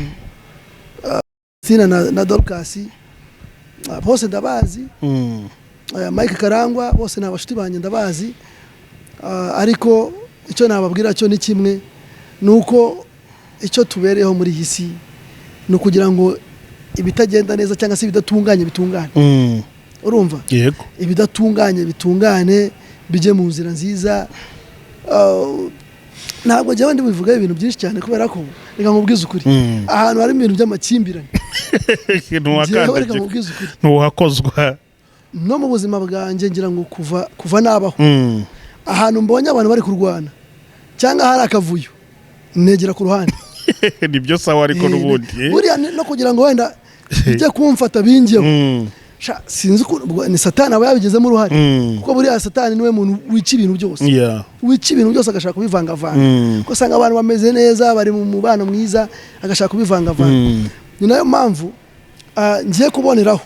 Sina na Dorcas, bose ndabazi, Mike Karangwa, bose ni abashuti banjye, ndabazi. Ariko icyo nababwira cyo ni kimwe, ni uko icyo tubereyeho muri iyi si ni ukugira ngo ibitagenda neza cyangwa se ibidatunganye bitungane. Urumva? Yego. Ibidatunganye bitungane, bijye mu nzira nziza. Ntabwo njyewe ndi bubivugaho ibintu byinshi cyane, kubera ko reka nkubwize ukuri, ahantu harimo ibintu by'amakimbirane, njyewe reka Ntuwakandagira. nkubwize ukuri, Ntuhakozwa. no mu buzima bwanjye, ngira ngo kuva nabaho, ahantu mbonye abantu bari kurwana cyangwa hari akavuyo, negera ku ruhande. Nibyo, sawa, ariko n'ubundi Buriya no kugira ngo wenda bijye kumfata bingeho, sha, sinzi ukuntu ni Satani aba yabigizemo uruhare, kuko buriya Satani niwe muntu wica ibintu byose, wica ibintu byose, agashaka kubivangavanga, kuko usanga abantu bameze neza, bari mu mubano mwiza, agashaka kubivangavanga. Ni nayo mpamvu ngiye kuboneraho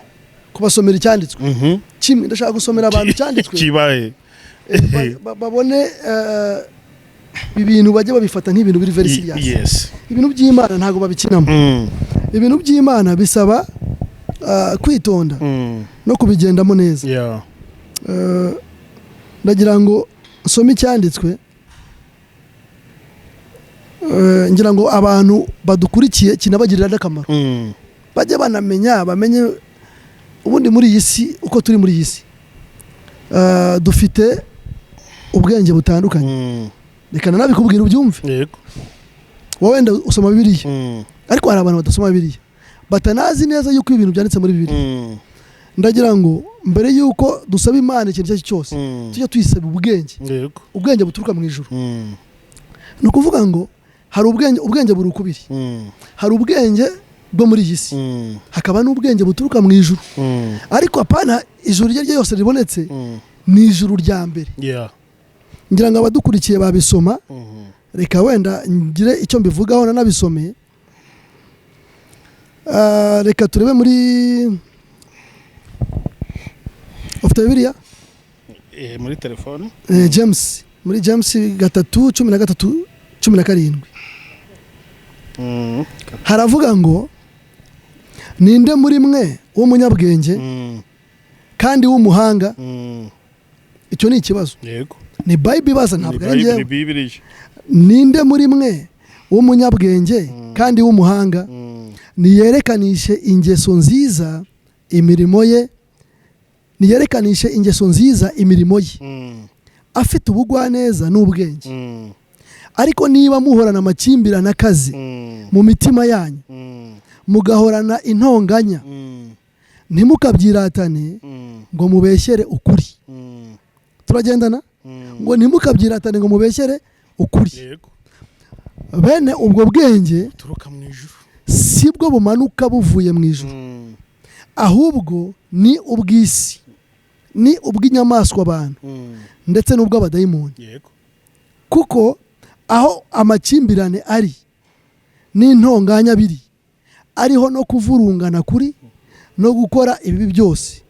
kubasomera icyanditswe kimwe. Ndashaka gusomera abantu icyanditswe Kibaye. Babone ibintu, bajye babifata nk'ibintu biri very serious. Ibintu by'Imana ntabwo babikinamo. Ibintu by'Imana bisaba kwitonda no kubigendamo neza. Ndagira ngo nsome icyanditswe, ngira ngo abantu badukurikiye kinabagirira n'akamaro, bajye banamenya, bamenye ubundi muri iyi si, uko turi muri iyi si, dufite ubwenge butandukanye. Reka nanabikubwira ubyumve. Wowe wenda usoma Bibiliya, ariko hari abantu badasoma Bibiliya, batanazi neza yuko ibintu byanditse muri Bibiliya. Ndagira ngo mbere yuko dusaba Imana ikintu icyo ari cyo cyose, tujye tuyisaba ubwenge, ubwenge buturuka mu ijuru. Ni ukuvuga ngo hari ubwenge, ubwenge buri ukubiri. Hari ubwenge bwo muri iyi si, hakaba n'ubwenge buturuka mu ijuru. Ariko apana ijuru iryo ari ryo ryose ribonetse, ni ijuru rya mbere. Ngira ngo abadukurikiye babisoma. Reka wenda ngire icyo mbivugaho nanabisomeye. Reka turebe muri, ufite Bibiliya? Muri telefone. James, muri James 3:13 17, haravuga ngo: "Ninde muri mwe w'umunyabwenge kandi w'umuhanga?" Icyo ni ikibazo. Ni Bible ibaza, ntabwo ari Ni njyewe. Bibiliya. "Ninde muri mwe w'umunyabwenge kandi w'umuhanga? Niyerekanishe ingeso nziza imirimo ye, niyerekanishe ingeso nziza imirimo ye, afite ubugwaneza n'ubwenge. Ariko niba muhorana amakimbirane akaze mu mitima yanyu, mugahorana intonganya, ntimukabyiratane ngo mubeshyere ukuri." Turagendana? Ngo ntimukabyiratane ngo mubeshyere ukuri. Bene ubwo bwenge Turuka mu ijuru. si bwo bumanuka buvuye mu ijuru, ahubwo ni ubw'isi, ni ubw'inyamaswa abantu, ndetse n'ubw'abadayimoni. Kuko aho amakimbirane ari n'intonganya biri, ariho no kuvurungana kuri no gukora ibibi byose.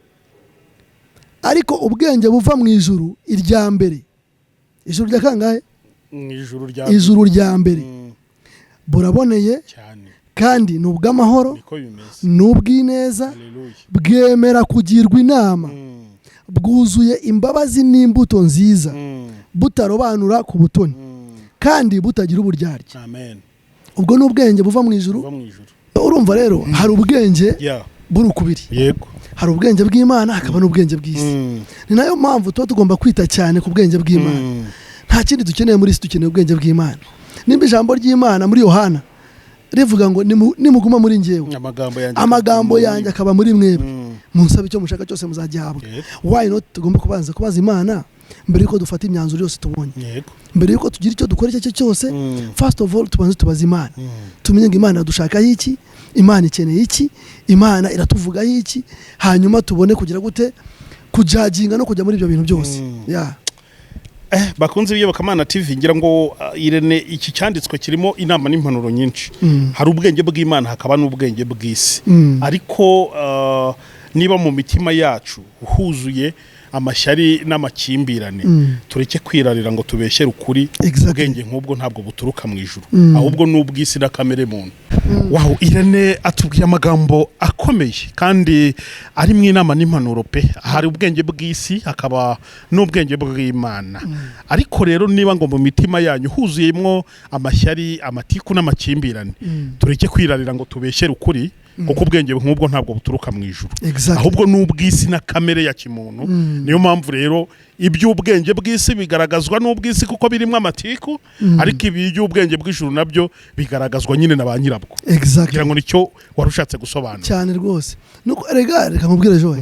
Ariko ubwenge buva mu ijuru irya mbere, ijuru rya kangahe? Mu ijuru rya Ijuru rya mbere, buraboneye kandi ni ubw'amahoro, Niko bimeze. ni ubw'ineza, Haleluya. bwemera kugirwa inama, bwuzuye imbabazi n'imbuto nziza, butarobanura ku butoni, kandi butagira uburyarya. Amen. Ubwo ni ubwenge buva mu ijuru. Buva mu ijuru. Urumva rero hari ubwenge buri ukubiri. Hari ubwenge bw'Imana, hakaba n'ubwenge bw'isi. Ni nayo mpamvu tuba tugomba kwita cyane ku bwenge bw'Imana. Nta kindi dukeneye muri isi, dukeneye ubwenge bw'Imana. Nimba ijambo ry'Imana muri Yohana rivuga ngo "Nimuguma muri njyewe, amagambo yanjye amagambo yanjye akaba muri mwebwe, munsabe icyo mushaka cyose muzagihabwa." Why not tugomba kubanza kubaza Imana mbere yuko dufata imyanzuro yose tubonye, mbere yuko tugira icyo dukora icyo ari cyo cyose? First of all, tubanze tubaze Imana, tumenye ngo Imana iradushakaho iki, Imana ikeneye iki, Imana iratuvugaho iki, hanyuma tubone kugira gute kujudginga no kujya muri ibyo bintu byose. Yeah. Bakunze Iyobokamana TV, ngira ngo Irene, iki cyanditswe kirimo inama n'impanuro nyinshi. Hari ubwenge bw'Imana, hakaba n'ubwenge bw'isi. Ariko niba mu mitima yacu huzuye amashyari n'amakimbirane, tureke kwirarira ngo tubeshyere ukuri. Ubwenge nk'ubwo ntabwo buturuka mu ijuru, ahubwo ni ubw'isi na kamere muntu. Wow, Irene atubwiye amagambo akomeye kandi ari mu inama n'impanuro pe. Hari ubwenge bw'isi, hakaba n'ubwenge bw'Imana. Ariko rero niba ngo mu mitima yanyu huzuyemo amashyari, amatiku n'amakimbirane, tureke kwirarira ngo tubeshyere ukuri, kuko ubwenge nk'ubwo ntabwo buturuka mu ijuru, ahubwo ni ubw'isi na kamere ya kimuntu. Niyo mpamvu rero iby'ubwenge bw'isi bigaragazwa n'ubw'isi kuko birimo amatiku, ariko ibi by'ubwenge bw'ijuru nabyo bigaragazwa nyine na ba nyirabwo. Kugira ngo nicyo wari ushatse gusobanura. Cyane rwose. Nuko rega reka nkubwire, Joy,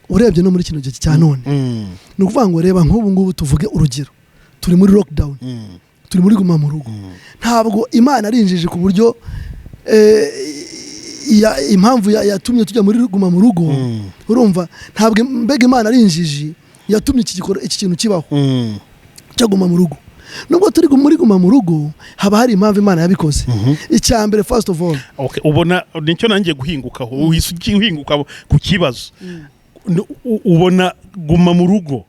urebye no muri kino gihe cya none, ni ukuvuga ngo reba nk'ubu ngubu, tuvuge urugero, turi muri lockdown, turi muri guma mu rugo. Ntabwo Imana ari injiji ku buryo impamvu yatumye tujya muri guma mu rugo, urumva, ntabwo mbega Imana ari injiji yatumye iki kintu kibaho cyo guma mu rugo. Nubwo turi muri guma mu rugo, haba hari impamvu Imana yabikoze. Icya mbere, first of all, Okay, ubona nicyo nanjye guhingukaho, uhise ugiye uhinguka ku kibazo. Ubona guma mu rugo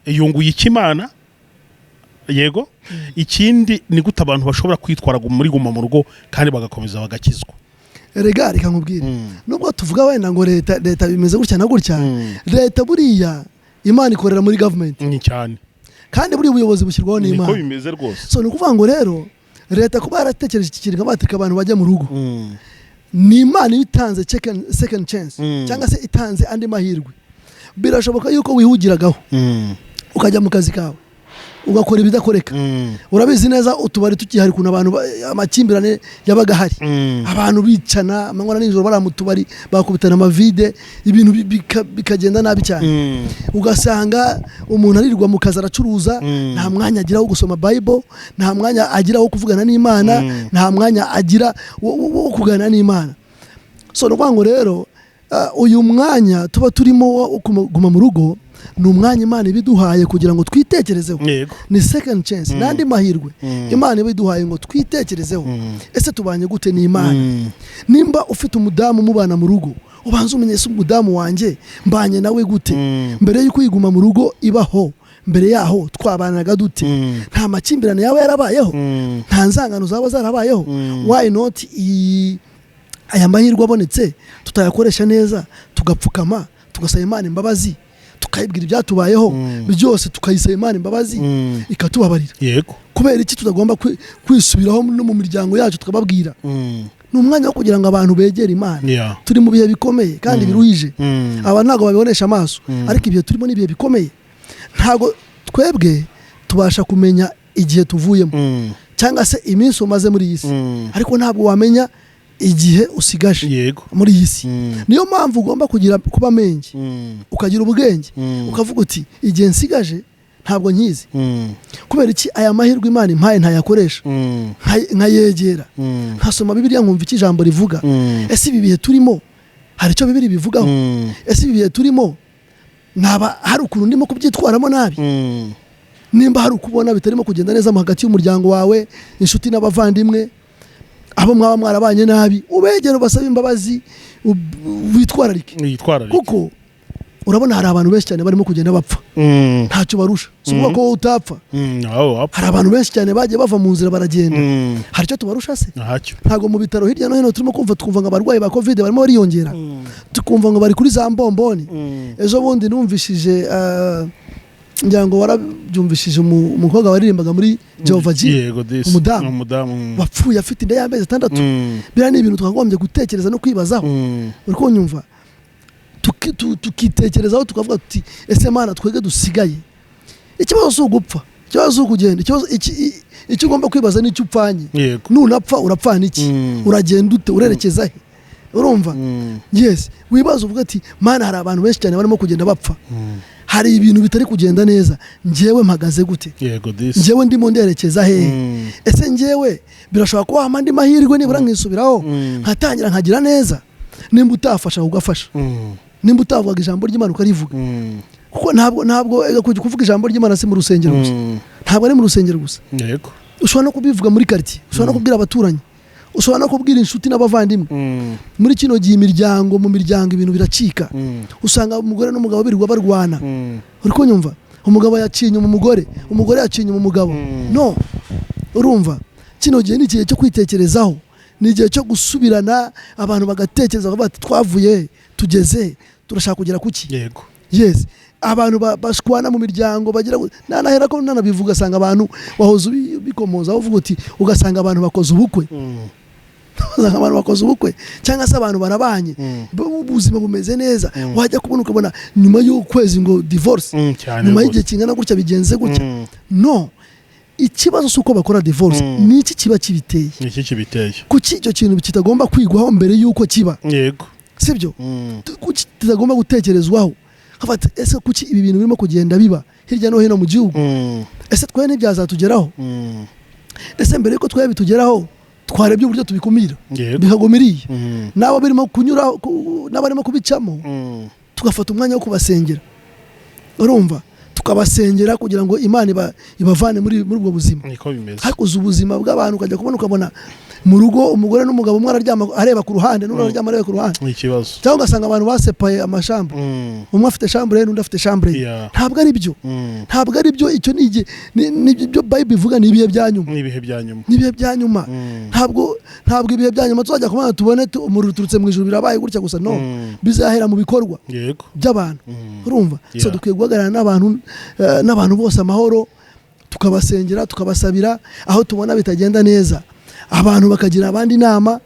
yunguye iki Imana? Yego, ikindi ni gute abantu bashobora kwitwara muri guma mu rugo kandi bagakomeza bagakizwa? Rega reka nkubwire, nubwo tuvuga wenda ngo leta bimeze gutya na gutya, leta buriya Imana ikorera muri government. Ni cyane. Kandi buriya ubuyobozi bushyirwaho Niko n'Imana. bimeze rwose. So ni ukuvuga ngo rero leta kuba yaratekereje iki kintu ikabatika abantu bajya mu rugo, ni Imana iba itanze second chance, cyangwa se itanze andi mahirwe. Birashoboka yuko wihugiragaho ukajya mu kazi kawe ugakora ibidakoreka. Urabizi neza utubari tukihari ukuntu abantu amakimbirane yabaga ahari, abantu bicana amanywa na nijoro, bari mu tubari bakubitana amavide, ibintu bikagenda nabi cyane. Ugasanga umuntu arirwa mu kazi aracuruza, nta mwanya agira wo gusoma Bible, nta mwanya agira wo kuvugana n'Imana, nta mwanya agira wo kuganira n'Imana. So ni ukuvuga ngo rero uyu mwanya tuba turimo wo kuguma mu rugo ni umwanya Imana iba iduhaye kugira ngo twitekerezeho. Ni second chance, n'andi mahirwe Imana iba iduhaye ngo twitekerezeho: ese tubanye gute n'Imana? Nimba ufite umudamu mubana mu rugo, ubanza umenye: ese umudamu wanjye mbanye nawe gute? Mbere y'uko uyiguma mu rugo ibaho, mbere yaho twabanaga dute? Nta makimbirane yaba yarabayeho? Nta nzangano zaba zarabayeho? Why not aya mahirwe abonetse tutayakoresha neza, tugapfukama tugasaba Imana imbabazi, tukayibwira ibyatubayeho byose, tukayisaba Imana imbabazi ikatubabarira? Kubera iki tutagomba kwisubiraho no mu miryango yacu tukababwira? Ni umwanya wo kugira ngo abantu begere Imana. Turi mu bihe bikomeye kandi biruhije. Aba ntabwo babibonesha amaso, ariko ibihe turimo ni ibihe bikomeye. Ntabwo twebwe tubasha kumenya igihe tuvuyemo cyangwa se iminsi umaze muri iyi si, ariko ntabwo wamenya igihe usigaje muri iyi si. Niyo mpamvu ugomba kugira kuba menge, ukagira ubwenge, ukavuga uti: "Igihe nsigaje Ntabwo nkizi. Kubera iki aya mahirwe Imana impaye ntayakoresha, nkayegera, nkasoma Bibiliya, nkumva icyo ijambo rivuga? Ese ibi bihe turimo hari icyo Bibiliya bivugaho? Ese ibi bihe turimo naba hari ukuntu ndimo kubyitwaramo nabi? Nimba hari ukubona bitarimo kugenda neza mu hagati y'umuryango wawe, inshuti n'abavandimwe, abo mwaba mwarabanye nabi, ubegere, ubasabe imbabazi, witwararike. Yitwararike. Kuko urabona hari abantu benshi cyane barimo kugenda bapfa, ntacyo barusha. Si ukuvuga ko wowe utapfa. Aho wapfa. Hari abantu benshi cyane bagiye bava mu nzira baragenda. Hari icyo tubarusha se? Ntacyo. Ntabwo mu bitaro hirya no hino turimo kumva, twumva ngo abarwayi ba COVID barimo bariyongera, tukumva ngo bari kuri za mbomboni. Ejo bundi numvishije, ngira ngo warabyumvishije, umukobwa waririmbaga muri Jehova Jireh, Yego disi. Umudamu. Umudamu. Wapfuye afite inda y'amezi 6. Biriya ni ibintu twakagombye gutekereza no kwibazaho. Uri kunyumva? Tukitekerezaho, tukavuga tuti: "Ese Mana, twebwe dusigaye?" Ikibazo si ugupfa, ikibazo si ukugenda, ikibazo icyo ugomba kwibaza ni icyo upfanye. Nunapfa urapfana iki? Uragenda ute? Urerekeza he? Urumva? Yes, wibaza uvuga ati: "Mana, hari abantu benshi cyane barimo kugenda bapfa, hari ibintu bitari kugenda neza, njyewe mpagaze gute?" Yego disi. Njyewe ndimo nderekeza hehe? Ese njyewe birashobora kuba wampa andi mahirwe nibura nkisubiraho, nkatangira nkagira neza? Nimba utafasha, ugafasha. Nimba utavugaga ijambo ry'Imana, ukarivuga. Kuko ntabwo ega kujya kuvuga ijambo ry'Imana si mu rusengero gusa. Ntabwo ari mu rusengero gusa. Ushobora no kubivuga muri karitsiye, ushobora no kubwira abaturanyi, ushobora no kubwira inshuti n'abavandimwe. Muri kino gihe imiryango, mu miryango ibintu biracika. Usanga umugore n'umugabo birirwa barwana. Uri kunyumva? Umugabo yaciye inyuma umugore, umugore yaciye inyuma umugabo. No urumva kino gihe ni igihe cyo kwitekerezaho, ni igihe cyo gusubirana, abantu bagatekereza bakavuga bati: "Twavuye he? Tugeze he? Turashaka kugera kuki?" Yes, abantu bashwana mu miryango bagira nanahera ko nanabivuga, asanga abantu wahoze ubikomozaho uvuga uti ugasanga abantu bakoze ubukwe, ugasanga abantu bakoze ubukwe cyangwa se abantu barabanye, ubuzima bumeze neza, wajya kubona ukabona nyuma y'ukwezi ngo divorce, Cyane nyuma rwose. y'igihe kingana gutya bigenze gutya. No ikibazo si uko bakora divorce, ni iki kiba kibiteye? Ni iki kibiteye? Kuki icyo kintu kitagomba kwigwaho mbere y'uko kiba? Sibyo? Kuki kitagomba gutekerezwaho? Hafata, ese kuki ibi bintu birimo kugenda biba hirya no hino mu gihugu? Ese twe ntibyazatugeraho? Ese mbere yuko twe bitugeraho twarebye uburyo tubikumira, bikagumiriye n'abo birimo kunyura n'abarimo kubicamo, tugafata umwanya wo kubasengera, urumva, tukabasengera kugira ngo Imana ibavane muri ubwo buzima. Niko bimeze. Hakuze ubuzima bw'abantu, ukajya kubona ukabona mu rugo umugore n'umugabo, umwe araryama areba ku ruhande, n'undi araryama areba ku ruhande. Ni ikibazo. Cyangwa ugasanga abantu basepaye amashambure, umwe afite chambre ye n'undi afite chambre ye. Ntabwo ari byo. Ntabwo ari byo. Icyo ni igihe, ni ibyo Bible ivuga, ni ibihe bya nyuma. Ni ibihe bya nyuma. Ni ibihe bya nyuma. Ntabwo ibihe bya nyuma tuzajya kubona tubone umuriro uturutse mu ijuru, birabaye gutya gusa. No, bizahera mu bikorwa by'abantu. Urumva? So dukwiye guhagarara n'abantu, n'abantu bose amahoro, tukabasengera, tukabasabira aho tubona bitagenda neza, abantu bakagira abandi inama.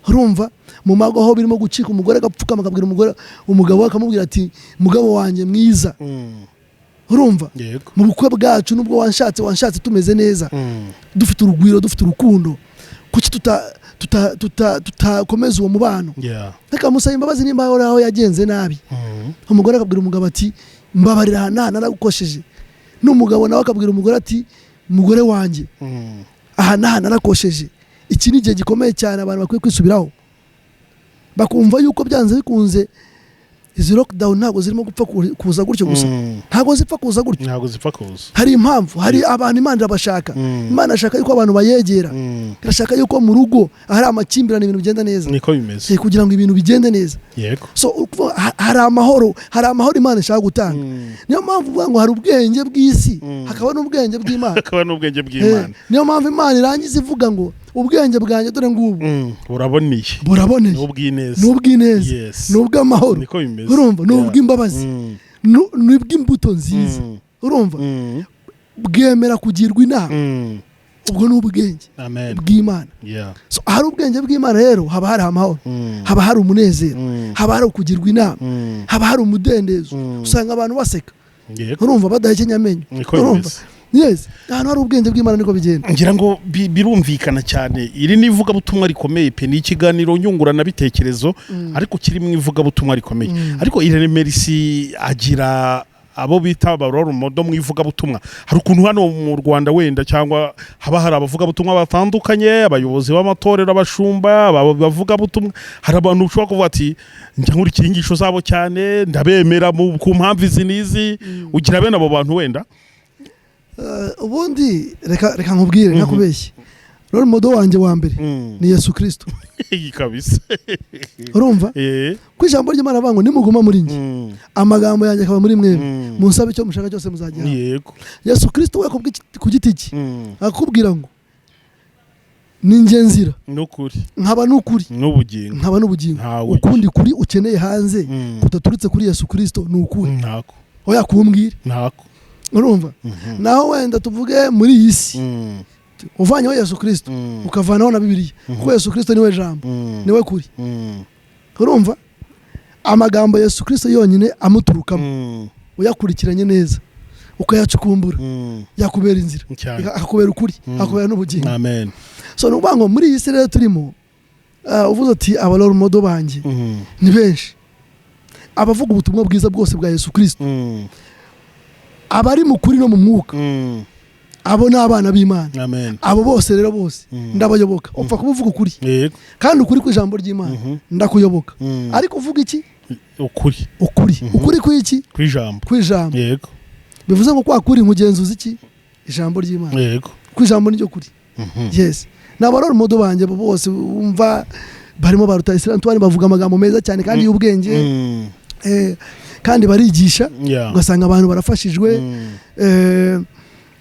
Urumva, mu mago aho birimo gucika, umugore agapfukama akabwira umugore, umugabo we akamubwira ati: "Mugabo wanjye mwiza, urumva, mu bukwe bwacu nubwo wanshatse tumeze neza, dufite urugwiro, dufite urukundo, kuki tutakomeza uwo mubano?" Reka musaba imbabazi nimba hari aho yagenze nabi. Umugore akabwira umugabo ati: "Mbabarira, aha nta naragukosheje." N'umugabo nawe akabwira umugore ati: "Mugore wanjye, aha n'aha narakosheje." Iki ni igihe gikomeye cyane, abantu bakwiye kwisubiraho, bakumva yuko byanze bikunze izi lockdown ntabwo zirimo gupfa kuza gutyo gusa. Ntabwo zipfa kuza gutyo. Ntabwo zipfa kuza. Hari impamvu, hari abantu Imana irabashaka. Imana irashaka yuko abantu bayegera, irashaka yuko mu rugo ahari amakimbirane ibintu bigenda neza. Niko bimeze. Kugira ngo ibintu bigende neza. So ukuvuga, hari amahoro, hari amahoro Imana ishaka gutanga. Niyo mpamvu uvuga ngo hari ubwenge bw'isi, hakaba n'ubwenge bw'Imana. Hakaba n'ubwenge bw'Imana. Niyo mpamvu Imana irangiza ivuga ngo: "Ubwenge bwanjye dore ngubu." Buraboneye. Buraboneye. Ni ubw'ineza. Ni ubw'ineza, ni ubw'amahoro. Niko bimeze. Urumva, ni ubw'imbabazi, ni ubw'imbuto nziza. Urumva, bwemera kugirwa inama. Ubwo ni ubwenge Amen. bw'Imana. So ahari ubwenge bw'Imana rero haba hari amahoro, haba hari umunezero, haba hari ukugirwa inama, haba hari umudendezo. Usanga abantu baseka, urumva, badahekenya amenyo. Niko Urumva? bimeze. Yes, ahantu hari ubwenge bw'Imana niko bigenda. Ngira ngo birumvikana cyane. Iri ni ivugabutumwa rikomeye pe, ni ikiganiro nyunguranabitekerezo ariko kiri mu ivugabutumwa rikomeye. Ariko Irene Merci agira Abo bita aba role model mu ivugabutumwa, hari ukuntu hano mu Rwanda wenda cyangwa haba hari abavugabutumwa batandukanye, abayobozi b'amatorero, abashumba, abavugabutumwa. Hari abantu ushobora kuvuga ati: "Njya nkurikira inyigisho zabo cyane, ndabemera ku mpamvu izi n'izi." Ugira bene abo bantu wenda? Ubundi reka nkubwire ntakubeshye, role model wanjye wa mbere ni Yesu Kristo. Iyi kabisa. Urumva ko ijambo ry'Imana avuga ngo: "Nimuguma muri njye, amagambo yanjye akaba muri mwebwe, munsabe icyo mushaka cyose muzagihabwa." Yesu Kristo we ku giti cye akakubwira ngo: "Ni njye nzira, n'ukuri, nkaba n'ukuri, n'ubugingo, nkaba n'ubugingo." Ntawe. Ukundi kuri ukeneye hanze kutaturutse kuri Yesu Kristo ni ukuri? Ntako. Oya, kumbwire. Ntako. Urumva, naho wenda tuvuge muri iyi si, uvanyeho Yesu Kristo, ukavanaho na Bibiliya, kuko Yesu Kristo niwe jambo, niwe kuri. Urumva, amagambo Yesu Kristo yonyine amuturukamo, uyakurikiranye neza, ukayacukumbura, yakubera inzira, akakubera ukuri, akakubera n'ubugingo. Amen. So ni ukuvuga ngo muri iyi si rero turimo, uvuze ati aba role model banjye ni benshi, abavuga ubutumwa bwiza bwose bwa Yesu Kristo, abari mu kuri no mu mwuka, abo ni abana b'Imana. Amen. Abo bose rero bose ndabayoboka. Upfa kuba uvuga ukuri, kandi ukuri kw'ijambo ry'Imana, ndakuyoboka. Ariko uvuga iki? Ukuri. Ukuri. Ukuri kw'iki? Kw'ijambo. Kw'ijambo. Bivuze ngo kwa kuri nkugenzuza iki? Ijambo ry'Imana. Ku ijambo niryo kuri. Yes, ni aba role model banjye bose wumva barimo ba Rutayisire Antoine, bavuga amagambo meza cyane kandi y'ubwenge, kandi barigisha, ugasanga abantu barafashijwe.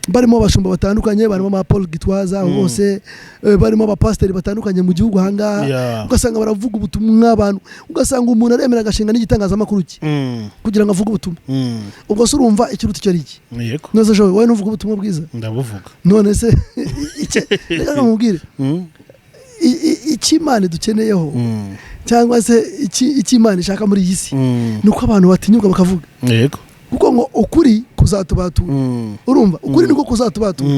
Barimo abashumba batandukanye, barimo ba Paul Gitwaza, abo bose, barimo abapasiteri batandukanye mu gihugu ahangaha, ugasanga baravuga ubutumwa abantu, ugasanga umuntu aremera agashinga n'igitangazamakuru cye kugira ngo avuge ubutumwa. Ubwo se urumva ikiruta icyo ari iki? None se wowe ntuvuga ubutumwa bwiza? Ndabuvuga. None se reka nkubwire, icyo Imana idukeneyeho, cyangwa se icyo Imana ishaka muri iyi si, ni uko abantu batinyuka bakavuga, kuko ngo ukuri kuzatubatura. Urumva, ukuri niko kuzatubatura.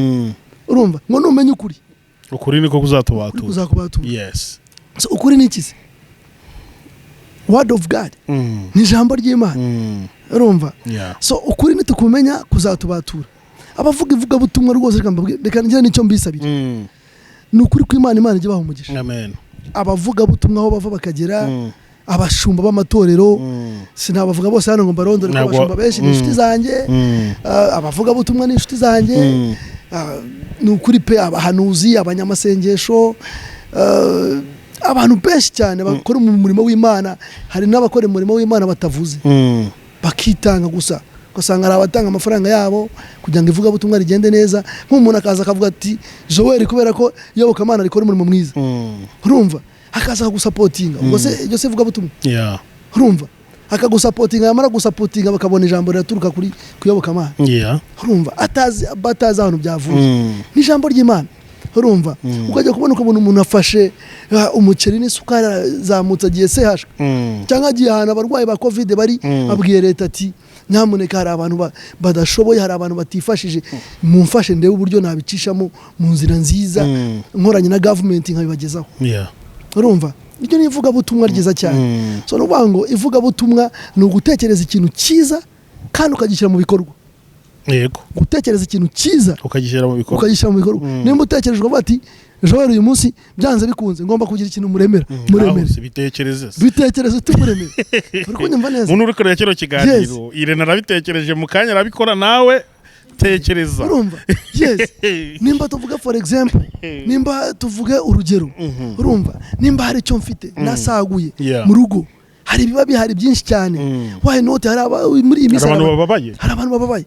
Urumva ngo numenya ukuri, Ukuri niko ukuri kuzatubatura. kuzakubatura. So, ukuri ni iki se? Word of God, ni ijambo ry'Imana. Urumva? So ukuri nitukumenya kuzatubatura. Abavuga ivugabutumwa rwose, reka mbabwire, reka ngire n'icyo mbisabira. Ni ukuri kw'Imana, Imana ijya ibaha umugisha. Amen. Abavugabutumwa aho bava bakagera, abashumba b'amatorero, sinabavuga bose hano ngo mbarondore, kuko abashumba benshi ni inshuti zanjye. Abavugabutumwa ni inshuti zanjye. Ni ukuri pe, abahanuzi, abanyamasengesho, abantu benshi cyane bakora mu murimo w'Imana. Hari n'abakora umurimo w'Imana batavuze, bakitanga gusa, ugasanga hari abatanga amafaranga yabo kugira ngo ivugabutumwa rigende neza. Nk'umuntu akaza akavuga ati: "Joel, kubera ko iyobokamana rikora umurimo mwiza," urumva, akaza akagusupportinga. Ubwo se iryo se ivugabutumwa? Urumva, akagusupportinga, yamara gusupportinga bakabona ijambo riraturuka kuri kuyobokamana. Urumva, atazi, batazi ahantu byavuye, n'ijambo ry'Imana. Urumva, ukajya kubona ukabona umuntu afashe umuceri n'isukari, arazamutse agiye sehashwe, cyangwa agiye ahantu abarwayi ba COVID bari, abwiye leta ati: "Nyamuneka, hari abantu badashoboye, hari abantu batifashije, mumfashe ndebe uburyo nabicishamo mu nzira nziza, nkoranye na gavumenti nkabibagezaho." Urumva, iryo ni ivugabutumwa ryiza cyane. So ni ukuvuga ngo ivugabutumwa ni ugutekereza ikintu cyiza kandi ukagishyira mu bikorwa. Gutekereza ikintu cyiza, ukagishyira mu bikorwa. Ukagishyira mu bikorwa. Nimba utekereje ukavuga ati: "Joel, uyu munsi byanze bikunze ngomba kugira ikintu muremera," muremere. Aho si bitekereze se. Bitekereze tumuremere. Uri kunyumva neza? Muntu uri kureba kino kiganiro, Irene arabitekereje mu kanya arabikora, nawe tekereza. Urumva, yes, nimba tuvuge for example, nimba tuvuge urugero, urumva, nimba hari icyo mfite nasaguye mu rugo, hari ibiba bihari byinshi cyane, why not? Hari muri iyi minsi hari abantu bababaye. Hari abantu bababaye.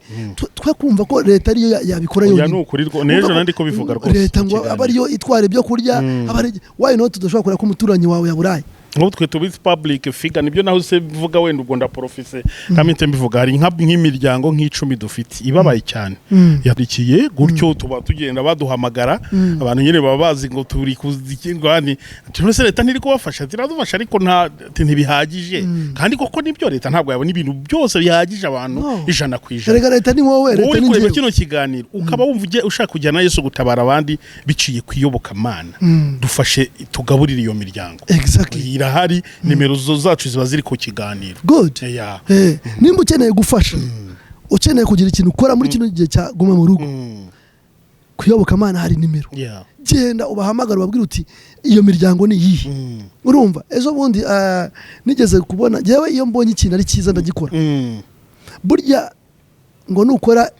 Twe kumva ko leta ariyo yabikora Oya, yonyine. ni ukuri n'ejo nandi ko bivuga rwose Leta mu ngo kiganiro. aba ariyo itwara ibyo kurya, aba ari why not tudashobora kureba ko umuturanyi wawe yaburaye? Nk'ubu twe tubizi public figure, nibyo naho se mvuga wenda ubwo ndaprofise kamite mbivuga, hari nk'imiryango nk'icumi dufite ibabaye cyane, yakurikiye gutyo, tuba tugenda baduhamagara. Abantu nyine baba bazi ngo turi kuzikingwani, ati: "Se leta ntiri kubafasha?" Tiradufasha, ariko nta ati ntibihagije. Kandi koko nibyo, leta ntabwo yabona ibintu byose bihagije abantu No. 100%. Erega leta ni wowe, Wowe leta uri ni kureba njyewe. kino kiganiro, ukaba wumva ushaka kujyana Yesu gutabara abandi biciye ku iyobokamana, dufashe tugaburire iyo miryango. Irahari, nimero zo zacu ziba ziri ku kiganiro. Good. Nimba ukeneye gufasha, Ukeneye kugira ikintu ukora muri kino gihe cya guma mu rugo, ku Iyobokamana hari nimero. Genda ubahamagara, ubabwire uti: "Iyo miryango ni iyihe?" Urumva, ejo bundi nigeze kubona, njyewe iyo mbonye ikintu ari cyiza ndagikora. Burya ngo nukora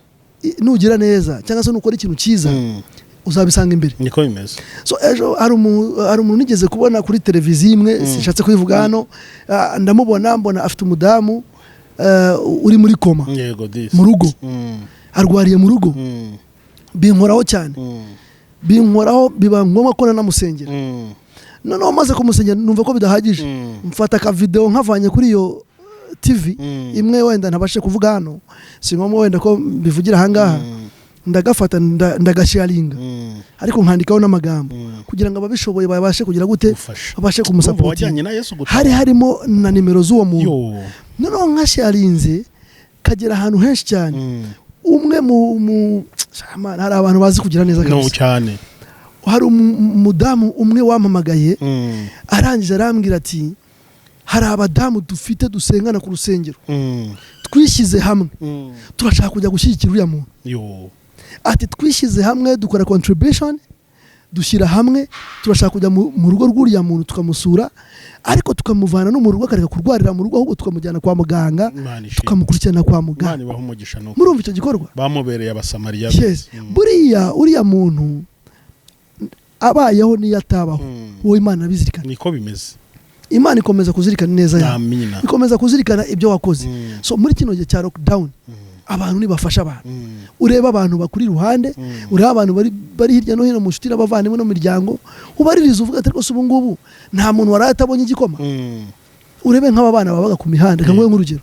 nugira neza cyangwa se nukora ikintu cyiza, uzabisanga imbere. Niko bimeze. So ejo hari umuntu nigeze kubona kuri televiziyo imwe, sinshatse kubivuga hano, ndamubona, mbona afite umudamu uri muri koma Yego disi. mu rugo, arwariye mu rugo. Binkoraho cyane, binkoraho, biba ngombwa ko nanamusengera. Noneho maze kumusengera numva ko bidahagije, mfata akavideo nkavanye kuri iyo TV imwe wenda ntabashe kuvuga hano, si ngombwa wenda ko mbivugira ahangaha. Ndagafata, ndagasharinga, ariko nkandikaho n'amagambo kugira ngo ababishoboye babashe kugira gute? Gufasha. Babashe Urumva, kumusapotinga. wajyanye na Yesu gutabara. Hari harimo na nimero z'uwo muntu. Yo. Noneho nkasharinze kagera ahantu henshi cyane. Umwe mu Shamana, hari abantu bazi kugira neza No kabisa. cyane. Hari umudamu umwe wampamagaye, arangije arambwira ati: "Hari abadamu dufite dusengana ku rusengero, twishyize hamwe, turashaka kujya gushyigikira uriya muntu." Yo. Ati: "Twishyize hamwe, dukora contribution, dushyira hamwe, turashaka kujya mu rugo rw'uriya muntu tukamusura, ariko tukamuvana no mu rugo akareka kurwarira mu rugo, ahubwo tukamujyana kwa muganga, Imana ishimwe. tukamukurikirana kwa muganga." Imana ibaha umugisha nuko. Murumva icyo gikorwa? Bamubereye Abasamariya. Yes. Buriya uriya muntu abayeho n'iyo atabaho, wowe Imana abizirikana. Niko bimeze. Imana ikomeza kuzirikana neza yawe, Amina. ikomeza kuzirikana ibyo wakoze. So muri kino gihe cya lockdown, abantu nibafasha abantu. Urebe abantu bakuri iruhande, urebe abantu bari hirya no hino mu nshuti n'abavandimwe no mu miryango, ubaririza, uvuga ati: "Rwose ubu ngubu nta muntu waraye atabonye igikoma." Urebe nk'aba bana babaga ku mihanda, reka nguhe nk'urugero.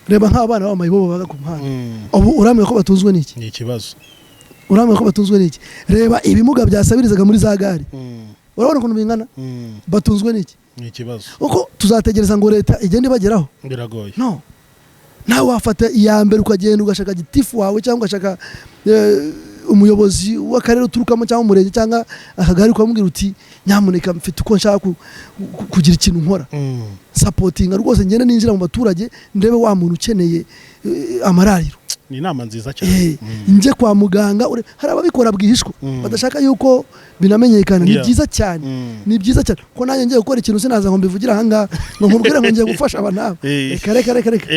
Reba nk'aba bana b'amayibobo babaga ku muhanda, ubu uramenya ko batunzwe n'iki? Ni ikibazo. Uramenya ko batunzwe n'iki? Reba ibimuga byasabirizaga muri za gare, urabona ukuntu bingana? Batunzwe n'iki? Ni ikibazo. Kuko tuzategereza ngo leta igende ibageraho? Biragoye. No nawe wafata iya mbere ukagenda ugashaka gitifu wawe, cyangwa ugashaka umuyobozi w'akarere uturukamo, cyangwa umurenge, cyangwa akagari, ukamubwira uti: "Nyamuneka mfite uko nshaka kugira ikintu nkora, sapotinga rwose, ngende ninjira mu baturage, ndebe wa muntu ukeneye amarariro." Ni inama nziza cyane. Njye kwa muganga, hari ababikora bwihishwa, badashaka yuko binamenyekana. Ni byiza cyane, ni byiza cyane ko nanjye ngiye gukora ikintu sinaza ngo mbivugire ahangaha, ngo nkubwire ngo ngiye gufasha aba n'aba. Reka, reka, reka, reka.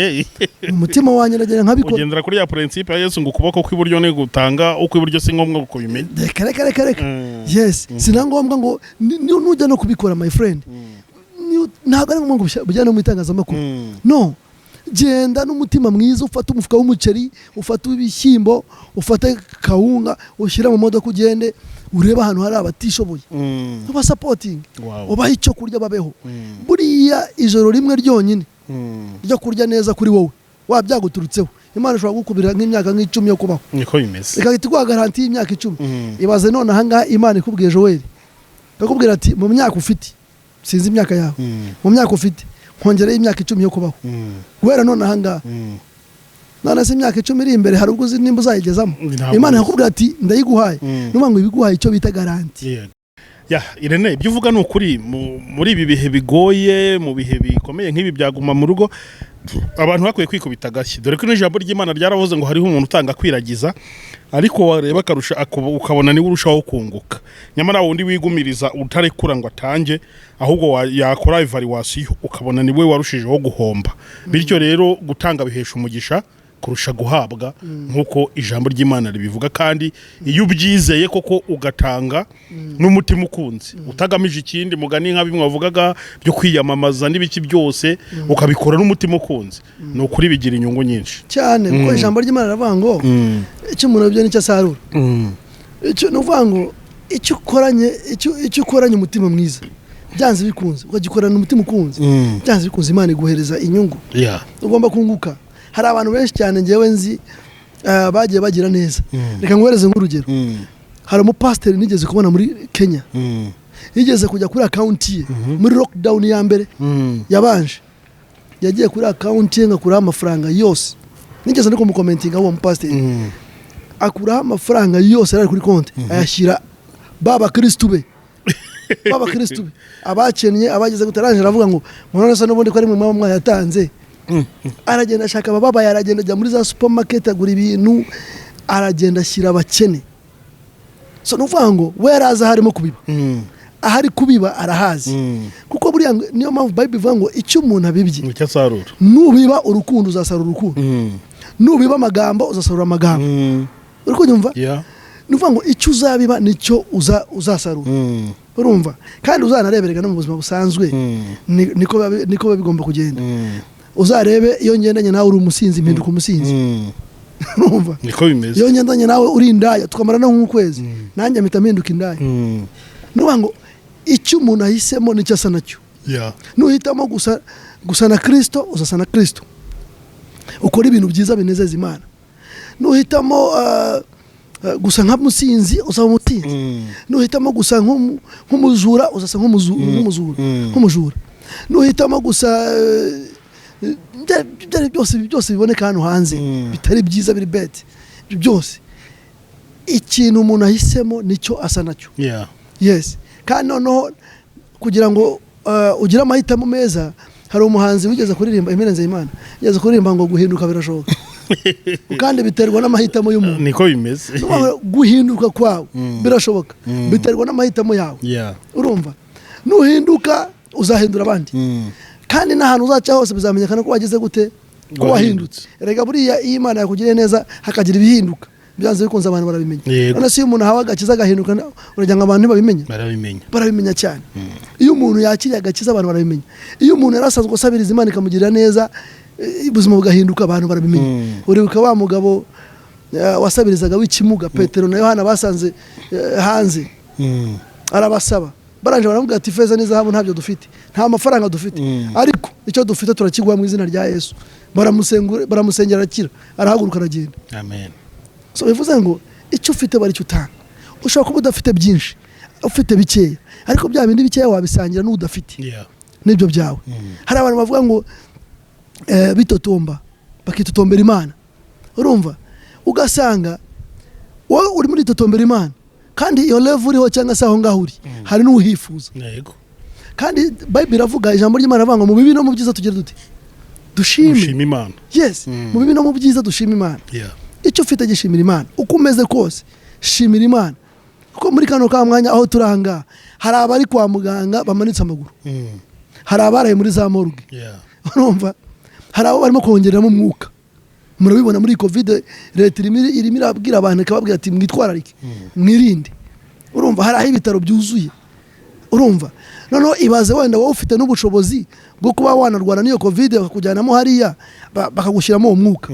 Mu mutima wanjye ndagenda nkabikora. Ugendera kuri ya principe ya Yesu ngo ukuboko kw'iburyo ni gutanga ukw'iburyo, si ngombwa kubimenya. Reka, reka, reka, reka. Yes, si na ngombwa ngo nujya no kubikora, my friend, ntabwo ari ngombwa ngo ubijyane mu itangazamakuru. No genda n'umutima mwiza, ufate umufuka w'umuceri, ufate ibishyimbo, ufate kawunga, ushyire mu modoka, ugende urebe ahantu hari abatishoboye, ubasapotinge, ubahe icyo kurya babeho. Buriya ijoro rimwe ryonyine ryo kurya neza kuri wowe waba byaguturutseho, Imana ishobora gukubira nk'imyaka nk'icumi yo kubaho. Niko bimeze. Ikahita iguha garanti y'imyaka 10. Ibaze none ahangaha Imana ikubwiye, Joel, ikakubwira ati: "Mu myaka ufite, sinzi imyaka yawe, mu myaka ufite nkongereho imyaka 10 yo kubaho guhera none ahangaha." None se imyaka 10 iri imbere hari ubwo uzi nimba uzayigezamo? Ntabwo Imana nzi. ikakubwira ati: "Ndayiguhaye." Ni ngo ibiguhaye icyo bita garanti. Yego. Ya Irene, ibyo uvuga ni ukuri. Muri ibi bihe bigoye, mu bihe bikomeye nk'ibi byaguma mu rugo, abantu bakwiye kwikubita agashyi, dore ko n'ijambo ry'Imana ryaravuze ngo hariho umuntu utanga kwiragiza, ariko wareba akarusha ukabona niwe urushaho kunguka, nyamara wundi wigumiriza utarekura ngo atange, ahubwo yakora evaluation ukabona niwe warushijeho guhomba. Bityo rero gutanga bihesha umugisha kurusha guhabwa, nk'uko ijambo ry'Imana ribivuga. Kandi iyo ubyizeye koko, ugatanga n'umutima ukunze, utagamije ikindi, mugani nka bimwe wavugaga byo kwiyamamaza n'ibiki byose, ukabikora n'umutima ukunze, ni ukuri bigira inyungu nyinshi. Cyane, kuko ijambo ry'Imana riravuga ngo icyo umuntu abibye nicyo asarura. Icyo ni ukuvuga ngo icyo ukoranye umutima mwiza, byanze bikunze, ukagikorana umutima ukunze, byanze bikunze Imana iguhereza inyungu. Ugomba kunguka. Hari abantu benshi cyane ngewe nzi bagiye bagira neza. Reka nguhereze nk'urugero. Hari umupasiteri nigeze kubona muri Kenya, yigeze kujya kuri account ye muri lockdown ya mbere yabanje, yagiye kuri account ye ngakuraho amafaranga yose. Nigeze no kumukomentinga uwo mupasiteri. Akuraho amafaranga yose yari ari kuri konti, ayashyira ba bakristu be, abakennye, abageze gute. Arangije aravuga ngo: "None se n'ubundi ko ari mwe mwaba mwayatanze?" Aragenda ashaka abababaye, aragenda ajya muri za supermarket agura ibintu, aragenda ashyira abakene. So ni ukuvuga ngo we yari azi aho arimo kubiba. Ahari kubiba arahazi, kuko buriya niyo mpamvu Bible ivuga ngo icyo umuntu abibye nicyo asarura. Nubiba urukundo uzasarura urukundo, nubiba amagambo uzasarura amagambo. Uri kunyumva? Yeah. Ni ukuvuga ngo icyo uzabiba nicyo uzasarura. Urumva, kandi uzanareberega no mu buzima busanzwe, niko biba bigomba kugenda. Uzarebe, iyo ngendanye nawe uri umusinzi mpinduka umusinzi. Urumva? Niko bimeze. Iyo ngendanye nawe uri indaya tukamara no nk'ukwezi, nanjye mpita mpinduka indaya. Ni ukuvuga ngo icyo umuntu ahisemo nicyo asa nacyo. Nuhitamo gusa na Kirisito uzasa na Kirisito, ukora ibintu byiza binezeza Imana. Nuhitamo gusa nka musinzi uzaba umusinzi. Nuhitamo gusa nk'umujura uzasa nk'umujura, nk'umujura. Nuhitamo gusa ibyo ari byose, byose biboneka hano hanze bitari byiza, biri beti, ibyo byose, ikintu umuntu ahisemo nicyo asa nacyo. Yes, kandi noneho kugira ngo ugire amahitamo meza, hari umuhanzi wigeze kuririmba, Emile Nzeyimana, yigeze kuririmba ngo guhinduka birashoboka, kandi biterwa n'amahitamo y'umuntu. Niko bimeze. Ni ukuvuga ngo guhinduka kwawe birashoboka, biterwa n'amahitamo yawe. Urumva, nuhinduka uzahindura abandi, kandi n'ahantu uzaca hose bizamenyekana ko wagize gute, ko wahindutse. Erega buriya iyo Imana yakugiriye neza hakagira ibihinduka, byanze bikunze abantu barabimenya. None se iyo umuntu ahawe agakiza agahinduka, uragira ngo abantu ntibabimenya? Barabimenya. Barabimenya cyane. Iyo umuntu yakiriye agakiza abantu barabimenya. Iyo umuntu yari asanzwe asabiriza, Imana ikamugirira neza, ubuzima bugahinduka, abantu barabimenya. Uribuka wa mugabo wasabirizaga w'ikimuga, Petero na Yohana basanze hanze, arabasaba, barangije baramubwira ati: "Ifeza n'izahabu ntabyo dufite, nta mafaranga dufite, ariko icyo dufite turakiguha mu izina rya Yesu." Baramusengera, arakira, arahaguruka, aragenda. Amen. So bivuze ngo icyo ufite bari icyo utanga. Ushobora kuba udafite byinshi, ufite bikeya, ariko bya bindi bikeya wabisangira n'udafite n'ibyo byawe. Hari abantu bavuga ngo bitotomba, bakitotombera Imana. Urumva, ugasanga wowe uri muri totombera Imana, kandi iyo level uriho cyangwa se aho ngaho uri hari n'uhifuza. Kandi Bible iravuga, ijambo ry'Imana rivuga ngo mu bibi no mu byiza tugire dute? Dushime. Gushima Imana. Yes. Mu bibi no mu byiza dushima Imana. Icyo ufite gishimira Imana. Uko umeze kose shimira Imana, kuko muri kano ka mwanya aho turi ahangaha hari abari kwa muganga bamanitse amaguru, hari abaraye muri za morgue. Urumva, hari abo barimo kongereramo umwuka. Murabibona muri COVID, leta irimo irabwira abantu, ikababwira ati: "Mwitwararike, mwirinde." Urumva, hari aho ibitaro byuzuye. Urumva, noneho ibaze wenda wowe ufite n'ubushobozi bwo kuba wanarwana n'iyo COVID, bakakujyanamo hariya, bakagushyiramo uwo mwuka.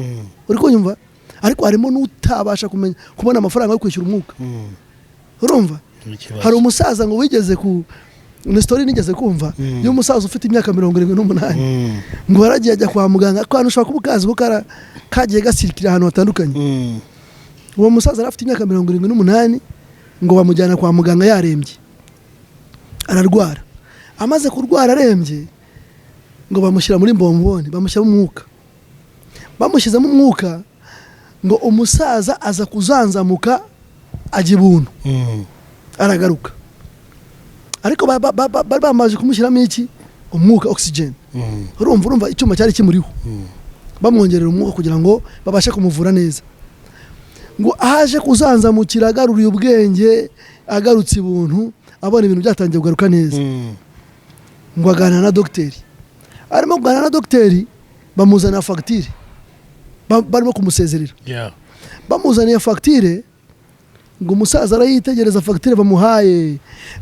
Uri kunyumva? Ariko harimo n'utabasha kumenya kubona amafaranga yo kwishyura umwuka. Urumva? Ni ikibazo. Hari umusaza ngo wigeze ku, ni story nigeze kumva y'umusaza ufite imyaka 78, ngo yaragiye ajya kwa muganga. Ako hantu ushobora kuba ukazi ko kagiye gasirikira ahantu hatandukanye. Uwo musaza yari afite imyaka 78, ngo bamujyana kwa muganga yarembye, ararwara. Amaze kurwara arembye, ngo bamushyira muri bomboni, bamushyiramo umwuka. Bamushyizemo umwuka, ngo umusaza aza kuzanzamuka ajya ibuntu, aragaruka, ariko bari bamaze kumushyiramo iki? Umwuka, oxygen. Urumva icyuma cyari kimuriho, bamwongerera umwuka kugira ngo babashe kumuvura neza. Ngo aje kuzanzamukira, agaruriye ubwenge, agarutse ibuntu, abona ibintu byatangiye kugaruka neza, ngo aganira na dogiteri. Arimo kuganira na dogiteri, bamuzanira fagitire, barimo kumusezerera. Bamuzaniye fagitire, ngo umusaza arayitegereza, fagitire bamuhaye,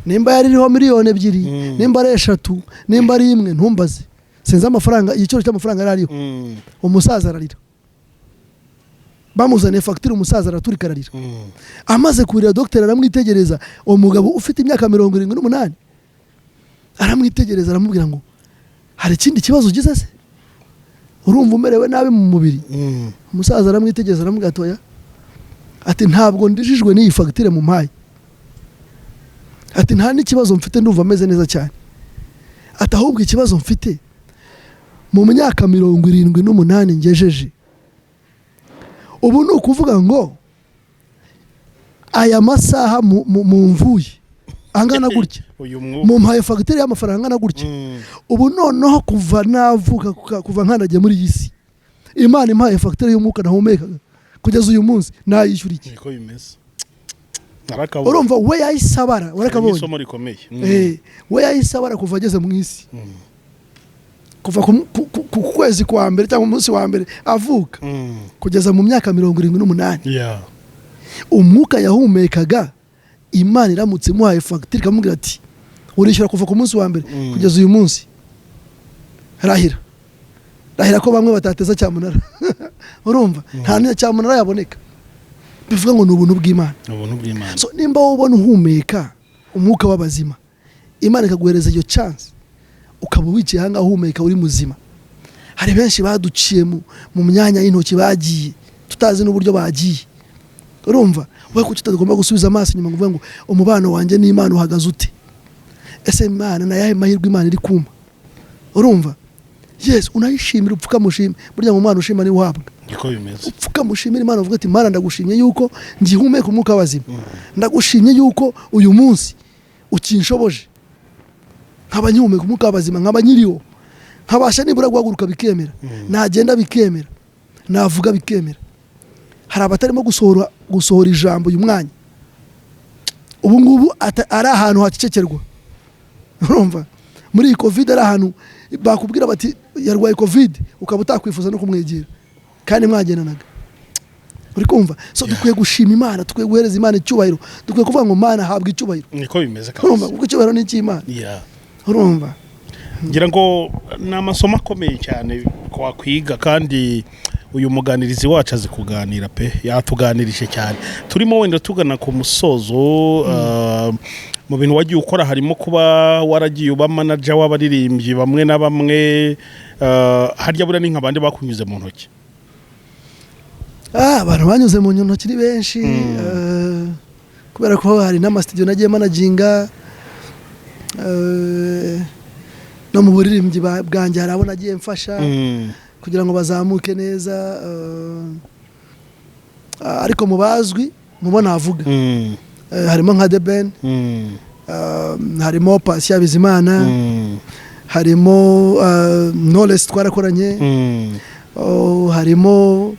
nimba yari iriho miliyoni 2, nimba ari 3, nimba ari 1, ntumbaze, sinzi amafaranga, igiciro cy'amafaranga yari ariho. Umusaza ararira. Bamuzaniye fagitire, umusaza araturika ararira. Amaze kurira, dogiteri aramwitegereza, uwo mugabo ufite imyaka 78, aramwitegereza, aramubwira ngo: "Hari ikindi kibazo ugize se? Urumva umerewe nabi mu mubiri?" Umusaza aramwitegereza, aramubwira ati: "Oya," ati: "Ntabwo ndijijwe n'iyi fagitire mumpaye," ati: "Nta n'ikibazo mfite, ndumva ameze neza cyane," ati: "Ahubwo ikibazo mfite, mu myaka 78 ngejeje ubu, ni ukuvuga ngo aya masaha mumvuye Angana gutya. Uyu mwuka. Mumpaye fagitire y'amafaranga angana gutya. Ubu noneho kuva navuka, kuva nkandagiye muri iyi si, Imana impaye fagitire y'umwuka nahumekaga kugeza uyu munsi, nayishyura iki? Niko bimeze, narakabonye. Urumva, we yahise abara. Harimo Warakabonye? isomo rikomeye. We yahise abara kuva ageze mu isi, kuva ku kwezi kwa mbere cyangwa umunsi wa mbere avuka kugeza mu myaka 78, umwuka yahumekaga, Imana iramutse imuhaye fagitire ikamubwira ati: "Urishyura kuva ku munsi wa mbere kugeza uyu munsi," rahira, rahira ko bamwe batateza cyamunara. Urumva, nta n'iyo cyamunara yaboneka. Bivuga ngo ni ubuntu bw'Imana. Ubuntu bw'Imana. So nimba wowe ubona uhumeka umwuka w'abazima, Imana ikaguhereza iyo chance, ukaba wicaye ahangaha uhumeka, uri muzima, hari benshi baduciye mu myanya y'intoki, bagiye tutazi n'uburyo bagiye. Urumva, wowe kuki utagomba gusubiza amaso inyuma ngo uvuge ngo: "Umubano wanjye n'Imana uhagaze ute? Ese Imana, ni ayahe mahirwe Imana iri kumpa?" Urumva, yes, unayishimira, upfukamushime. Burya ngo umwana ushima niwe uhabwa. Niko bimeze. Upfukamushimira Imana, uvuga ati: "Mana, ndagushimye yuko ngihumeka umwuka w'abazima. Ndagushimye yuko uyu munsi ukinshoboje, nkaba nkihumeka umwuka w'abazima, nkaba nkiriho, nkabasha nibura guhaguruka bikemera, nagenda bikemera, navuga bikemera." Hari abatarimo gusohora ijambo uyu mwanya ubu ngubu, ari ahantu hacecekerwa. Urumva, muri iyi COVID, ari ahantu bakubwira bati: "Yarwaye COVID," ukaba utakwifuza no kumwegera kandi mwagendanaga. Uri kumva? So dukwiye gushima Imana, dukwiye guhereza Imana icyubahiro, dukwiye kuvuga ngo: "Mana, habwa icyubahiro." Niko bimeze Urumva, kabisa. kuko icyubahiro ni icy'Imana. Urumva? Ngira ngo ni amasomo akomeye cyane twakwiga, kandi uyu muganirizi wacu azi kuganira pe, yatuganirije cyane. Turimo wenda tugana ku musozo. Mu bintu wagiye ukora harimo kuba waragiye uba manager w'abaririmbyi bamwe na bamwe. Harya buriya ni nka bande bakunyuze mu ntoki? Abantu banyuze mu ntoki ni benshi, kubera ko hari n'amasitudiyo nagiye managinga, no mu buririmbyi bwanjye hari abo nagiye mfasha kugira ngo bazamuke neza, ariko mu bazwi, mubo navuga, harimo nka The Ben, harimo Patient Bizimana, harimo Knowless twarakoranye, oh, harimo,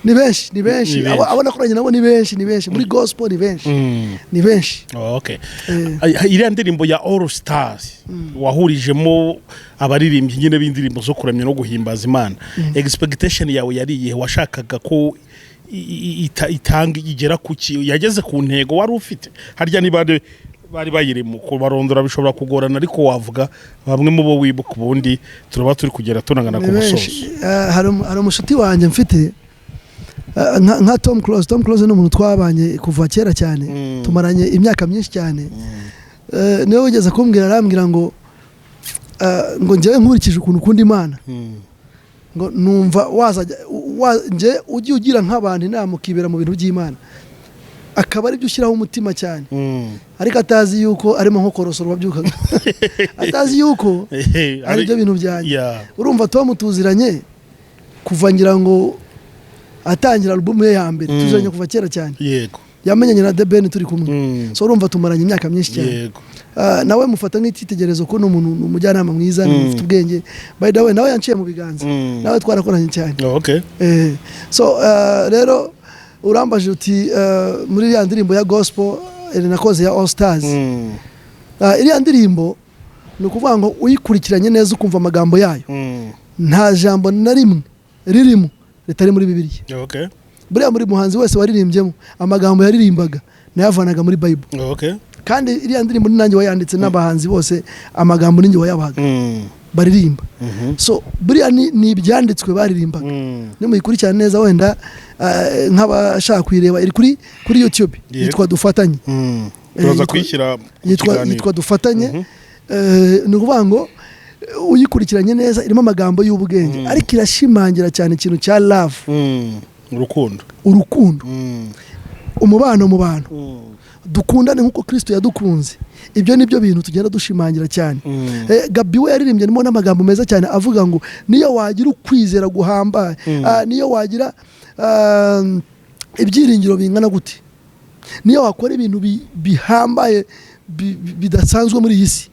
ni benshi, ni benshi. Ni benshi. Abo nakoranye nabo ni benshi, ni benshi muri gospel, ni benshi, ni benshi. Iriya ndirimbo ya All Stars wahurijemo abaririmbyi nyine b'indirimbo zo kuramya no guhimbaza Imana, expectation yawe yari iyihe? Washakaga ko itanga, igera ku ki? Yageze ku ntego wari ufite? Harya niba bari bayirimo, kubarondora bishobora kugorana, ariko wavuga bamwe mu bo wibuka, ubundi turaba turi kugera tunagana ku Ni musozo. benshi. Hari umushuti wanjye mfite, nka Tom Close. Tom Close ni umuntu twabanye kuva kera cyane, tumaranye imyaka myinshi cyane. Niwe wigeze kumbwira, arambwira ngo njyewe nkurikije ukuntu ukunda Imana, ngo numva wazajya njye ujye ugira nk'abantu inama, ukibera mu bintu by'Imana, akaba aribyo ushyiraho umutima cyane. Ariko atazi yuko arimo nko korosora wabyukaga, atazi yuko ari byo bintu byanjye. Urumva, Tom tuziranye kuva, ngira ngo atangira alubumu ye ya mbere. Tuziranye kuva kera cyane. Yamenyanye na The Ben turi kumwe. So urumva tumaranye imyaka myinshi cyane. Nawe mufata nk'icyitegererezo ko ni umuntu, ni umujyanama mwiza, ni umuntu ufite ubwenge. By the way, nawe yanciye mu biganza. Nawe twarakoranye cyane. So rero urambaje uti muri iriya ndirimbo ya gospel, nakoze ya All Stars, iriya ndirimbo ni ukuvuga ngo uyikurikiranye neza, ukumva amagambo yayo, nta jambo na rimwe ririmo ritari muri Bibiliya. Buriya muri muhanzi wese waririmbyemo, amagambo yaririmbaga nayavanaga muri Bible. Kandi iriya ndirimbo ni nanjye wayanditse, n'abahanzi bose amagambo ninjye wayabahaga baririmba. So buriya ni ibyanditswe baririmbaga. Nimuyikurikirana neza, wenda nk'abashaka kuyireba, iri kuri YouTube. Yitwa "Dufatanye". Turaza kuyishyira ku kiganiro. Yitwa "Dufatanye". Ni ukuvuga ngo uyikurikiranye neza, irimo amagambo y'ubwenge, ariko irashimangira cyane ikintu cya love. Urukundo. Urukundo, umubano mu bantu. Dukundane nk'uko Kristo yadukunze. Ibyo ni byo bintu tugenda dushimangira cyane. Gabi we yaririmbye harimo n'amagambo meza cyane avuga ngo niyo wagira ukwizera guhambaye, niyo wagira ibyiringiro bingana gute, niyo wakora ibintu bihambaye. bidasanzwe muri iyi si,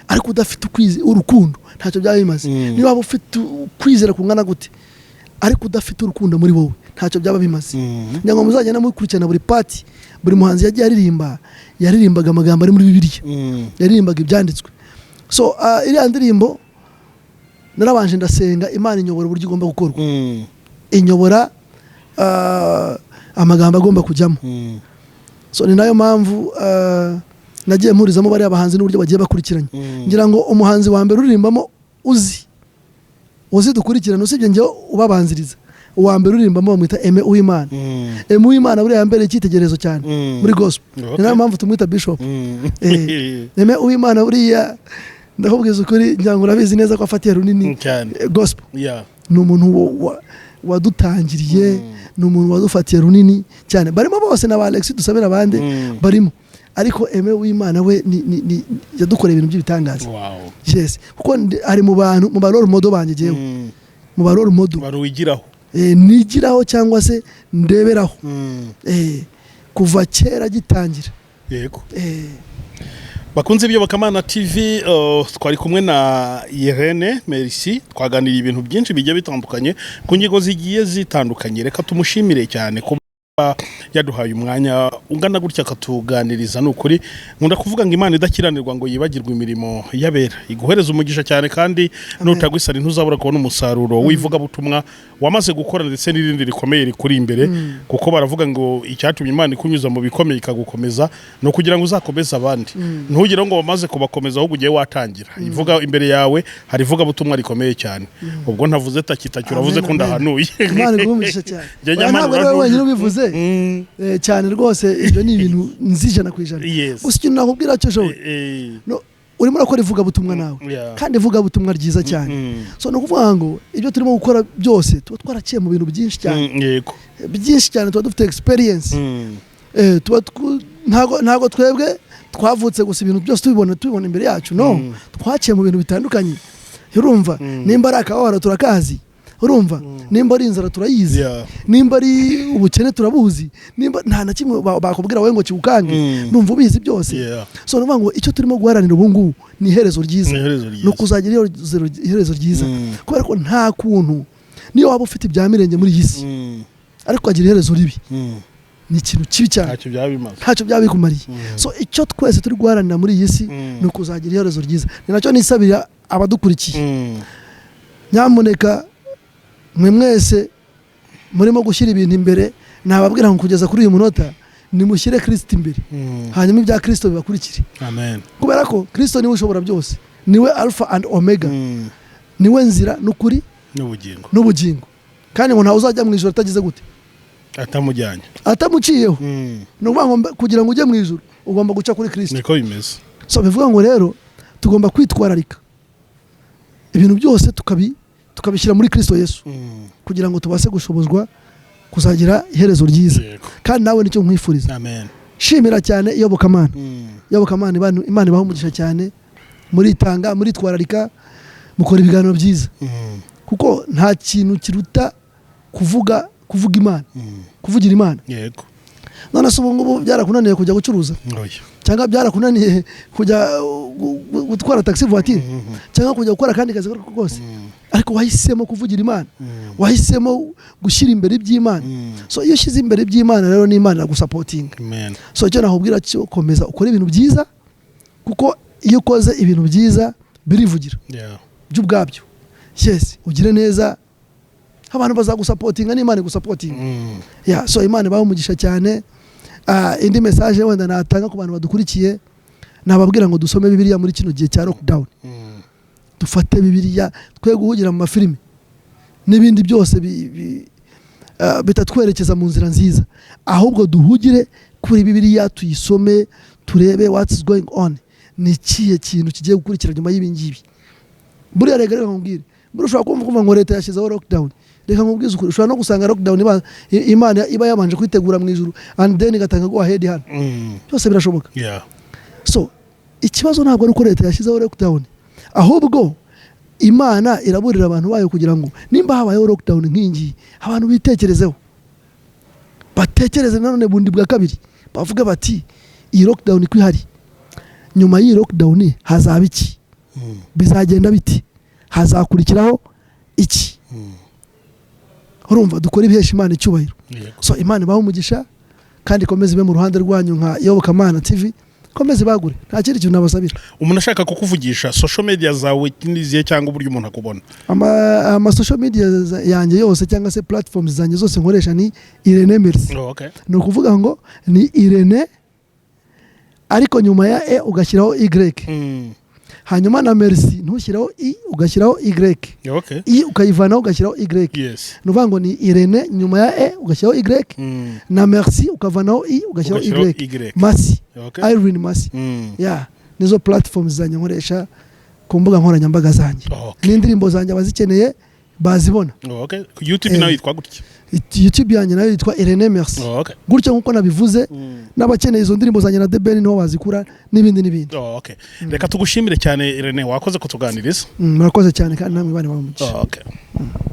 ariko udafite urukundo ntacyo byaba bimaze. Niba waba ufite ukwizera kungana gute, ariko udafite urukundo muri wowe, ntacyo byaba bimaze. Ngira ngo muzagenda mukurikirana buri part, buri muhanzi yagiye aririmba, yaririmbaga amagambo ari muri Bibiliya, yaririmbaga ibyanditswe. So iriya ndirimbo narabanje ndasenga, Imana inyobora uburyo igomba gukorwa, inyobora amagambo agomba kujyamo. So ni nayo mpamvu nagiye mpurizamo bariya bahanzi n'uburyo bagiye bakurikiranye. Ngira ngo umuhanzi wa mbere uririmbamo uzi dukurikirana, usibye njyewe ubabanziriza, uwa mbere uririmbamo bamwita Aime Uwimana. Aime Uwimana buriya yambereye icyitegererezo cyane muri gospel. Ni nayo mpamvu tumwita bishop. Aime Uwimana buriya, ndakubwiza ukuri, ngira ngo urabizi neza ko afatiye runini cyane gospel. Ni umuntu wadutangiriye, ni umuntu wadufatiye runini cyane. Barimo bose na ba Alex Dusabira, abandi barimo, ariko Aime Uwimana we ni yadukoreye ibintu by'ibitangaza. Yes, kuko ari mu bantu, mu ba role model banjye jewe, mu ba role model Wari wigiraho. Nigiraho cyangwa se ndeberaho kuva kera gitangira. Bakunze Iyobokamana TV, twari kumwe na Irene Merci, twaganiriye ibintu byinshi bigiye bitandukanye ku ngingo zigiye zitandukanye. Reka tumushimire cyane kuba yaduhaye umwanya ungana gutya akatuganiriza. Ni ukuri nkunda kuvuga ngo Imana idakiranirwa ngo yibagirwe imirimo y'abera, iguhereza umugisha cyane, kandi nutagwa isari ntuzabura kubona umusaruro w'ivugabutumwa wamaze gukora, ndetse n'irindi rikomeye rikuri imbere, kuko baravuga ngo icyatumye Imana ikunyuza mu bikomeye ikagukomeza ni ukugira ngo uzakomeze abandi. Ntugire ngo wamaze kubakomeza, ahubwo ugiye watangira ivuga. Imbere yawe hari ivugabutumwa rikomeye cyane. Ubwo ntavuze takitaki, uravuze ko Amen, amen. ndahanuye. Imana iguhe umugisha cyane. Njye Oya, ntabwo ari wowe wenyine ubivuze. Cyane rwose, ibyo ni ibintu nzi 100%. Gusa ikintu nakubwira cyo jowe, no, urimo urakora ivugabutumwa nawe, kandi ivugabutumwa ryiza cyane. So ni ukuvuga ngo ibyo turimo gukora byose tuba twaraciye mu bintu byinshi cyane, byinshi cyane, tuba dufite experience. Ntago twebwe twavutse gusa ibintu byose tubibona imbere yacu. No, twaciye mu bintu bitandukanye, urumva? Nimba ari akababaro turakazi, urumva? Nimba ari inzara turayizi, nimba ari ubukene turabuzi, nimba nta na kimwe bakubwira wowe ngo kiwukange, ndumva ubizi byose. So ni ukuvuga ngo icyo turimo guharanira ubu ngubu ni iherezo ryiza. Ni iherezo ryiza. Ni ukuzagira iherezo ryiza, kubera ko nta kuntu niyo waba ufite ibya mirenge muri iyi si, ariko ukagira iherezo ribi, ni ikintu kibi cyane. Ntacyo byaba bimaze. Ntacyo byaba bikumariye. So icyo twese turi guharanira muri iyi si ni ukuzagira iherezo ryiza. Ni nacyo nisabira abadukurikiye: nyamuneka mwe mwese murimo gushyira ibintu imbere, nababwira ngo kugeza kuri uyu munota nimushyire Kirisito imbere, hanyuma ibya Kirisito bibakurikire. Amen. Kubera ko Kirisito niwe ushobora byose, niwe Alpha and Omega, niwe nzira n'ukuri n'ubugingo. N'ubugingo. Kandi ngo ntawe uzajya mu ijoro atagize gute? Atamujyanye. Atamuciyeho. Ni ukuvuga ngo kugira ngo ujye mu ijoro ugomba guca kuri Kirisito. Niko bimeze. So bivuga ngo rero tugomba kwitwararika ibintu byose, tukabishyira muri Kirisito Yesu, kugira ngo tubashe gushobozwa kuzagira iherezo ryiza. Kandi nawe nicyo nkwifuriza. Amen. Shimira cyane iyobokamana. Iyobokamana, Imana ibaha umugisha cyane. Muritanga, muritwararika, mukora ibiganiro byiza, kuko nta kintu kiruta kuvuga Imana, kuvugira Imana. None se ubu ngubu byarakunaniye kujya gucuruza? Oya. Cyangwa byarakunaniye kujya gutwara taxi voiture, cyangwa kujya gukora akandi kazi ako kose? Ariko wahisemo kuvugira Imana, wahisemo gushyira imbere iby'Imana. So iyo ushyize imbere iby'Imana rero, n'Imana iragusupportinga. Amen. So icyo nakubwira cyo, komeza ukore ibintu byiza, kuko iyo ukoze ibintu byiza birivugira by'ubwabyo. Yes, ugire neza, abantu bazagusupportinga n'Imana igusupportinga. Yeah, so Imana ibahe umugisha cyane. Indi message wenda natanga ku bantu badukurikiye, nababwira ngo dusome Bibiliya muri kino gihe cya lockdown. Dufate Bibiliya, twe guhugira mu mafilimi n'ibindi byose bitatwerekeza mu nzira nziza, ahubwo duhugire kuri Bibiliya, tuyisome, turebe what's going on, ni ikihe kintu kigiye gukurikira nyuma y'ibi ngibi. Buriya reka nkubwire, buriya ushobora kumva ngo leta yashyizeho lockdown. Reka nkubwize ukuri, ushobora no gusanga lockdown Imana iba yabanje kwitegura mu ijuru, and then igatanga go ahead hano. Byose birashoboka. So ikibazo ntabwo ari uko leta yashyizeho lockdown, ahubwo Imana iraburira abantu bayo kugira ngo nimba habayeho lockdown nk'iyi ngiyi, abantu bitekerezeho, batekereze nanone bundi bwa kabiri, bavuga bati iyi lockdown iko ihari. Nyuma y'iyi lockdown hazaba iki? Bizagenda biti? Hazakurikiraho iki? Urumva, dukora ibihesha Imana icyubahiro. So Imana ibahe umugisha kandi ikomeze ibe mu ruhande rwanyu nka Iyobokamana TV, ikomeze ibagure. Nta kindi kintu nabasabira. Umuntu ashaka kukuvugisha, social media zawe n'izihe, cyangwa uburyo umuntu akubona? Ama social media yanjye yose cyangwa se platforms zanjye zose nkoresha ni Irene Merci. Ni ukuvuga ngo ni Irene, ariko nyuma ya E ugashyiraho Y. Hanyuma na Merci ntushyiraho I, ugashyiraho Y. I ukayivanaho, ugashyiraho Y. Ni ukuvuga ngo ni Irene, nyuma ya E ugashyiraho Y, na Merci ukavanaho I, ugashyiraho ugashyiraho Y. Y. Masi. Irene Masi. Ya, nizo platforms zanjye nkoresha ku mbuga nkoranyambaga zanjye. N'indirimbo zanjye abazikeneye bazibona. YouTube nayo yitwa gutya? YouTube yanjye nayo yitwa Irene Merci. Gutyo nk'uko nabivuze, n'abakeneye izo ndirimbo zanjye na The Ben niho bazikura, n'ibindi n'ibindi. Oh, okay. Reka tugushimire cyane, Irene, wakoze kutuganiriza. Murakoze cyane kandi namwe bana bamugisha.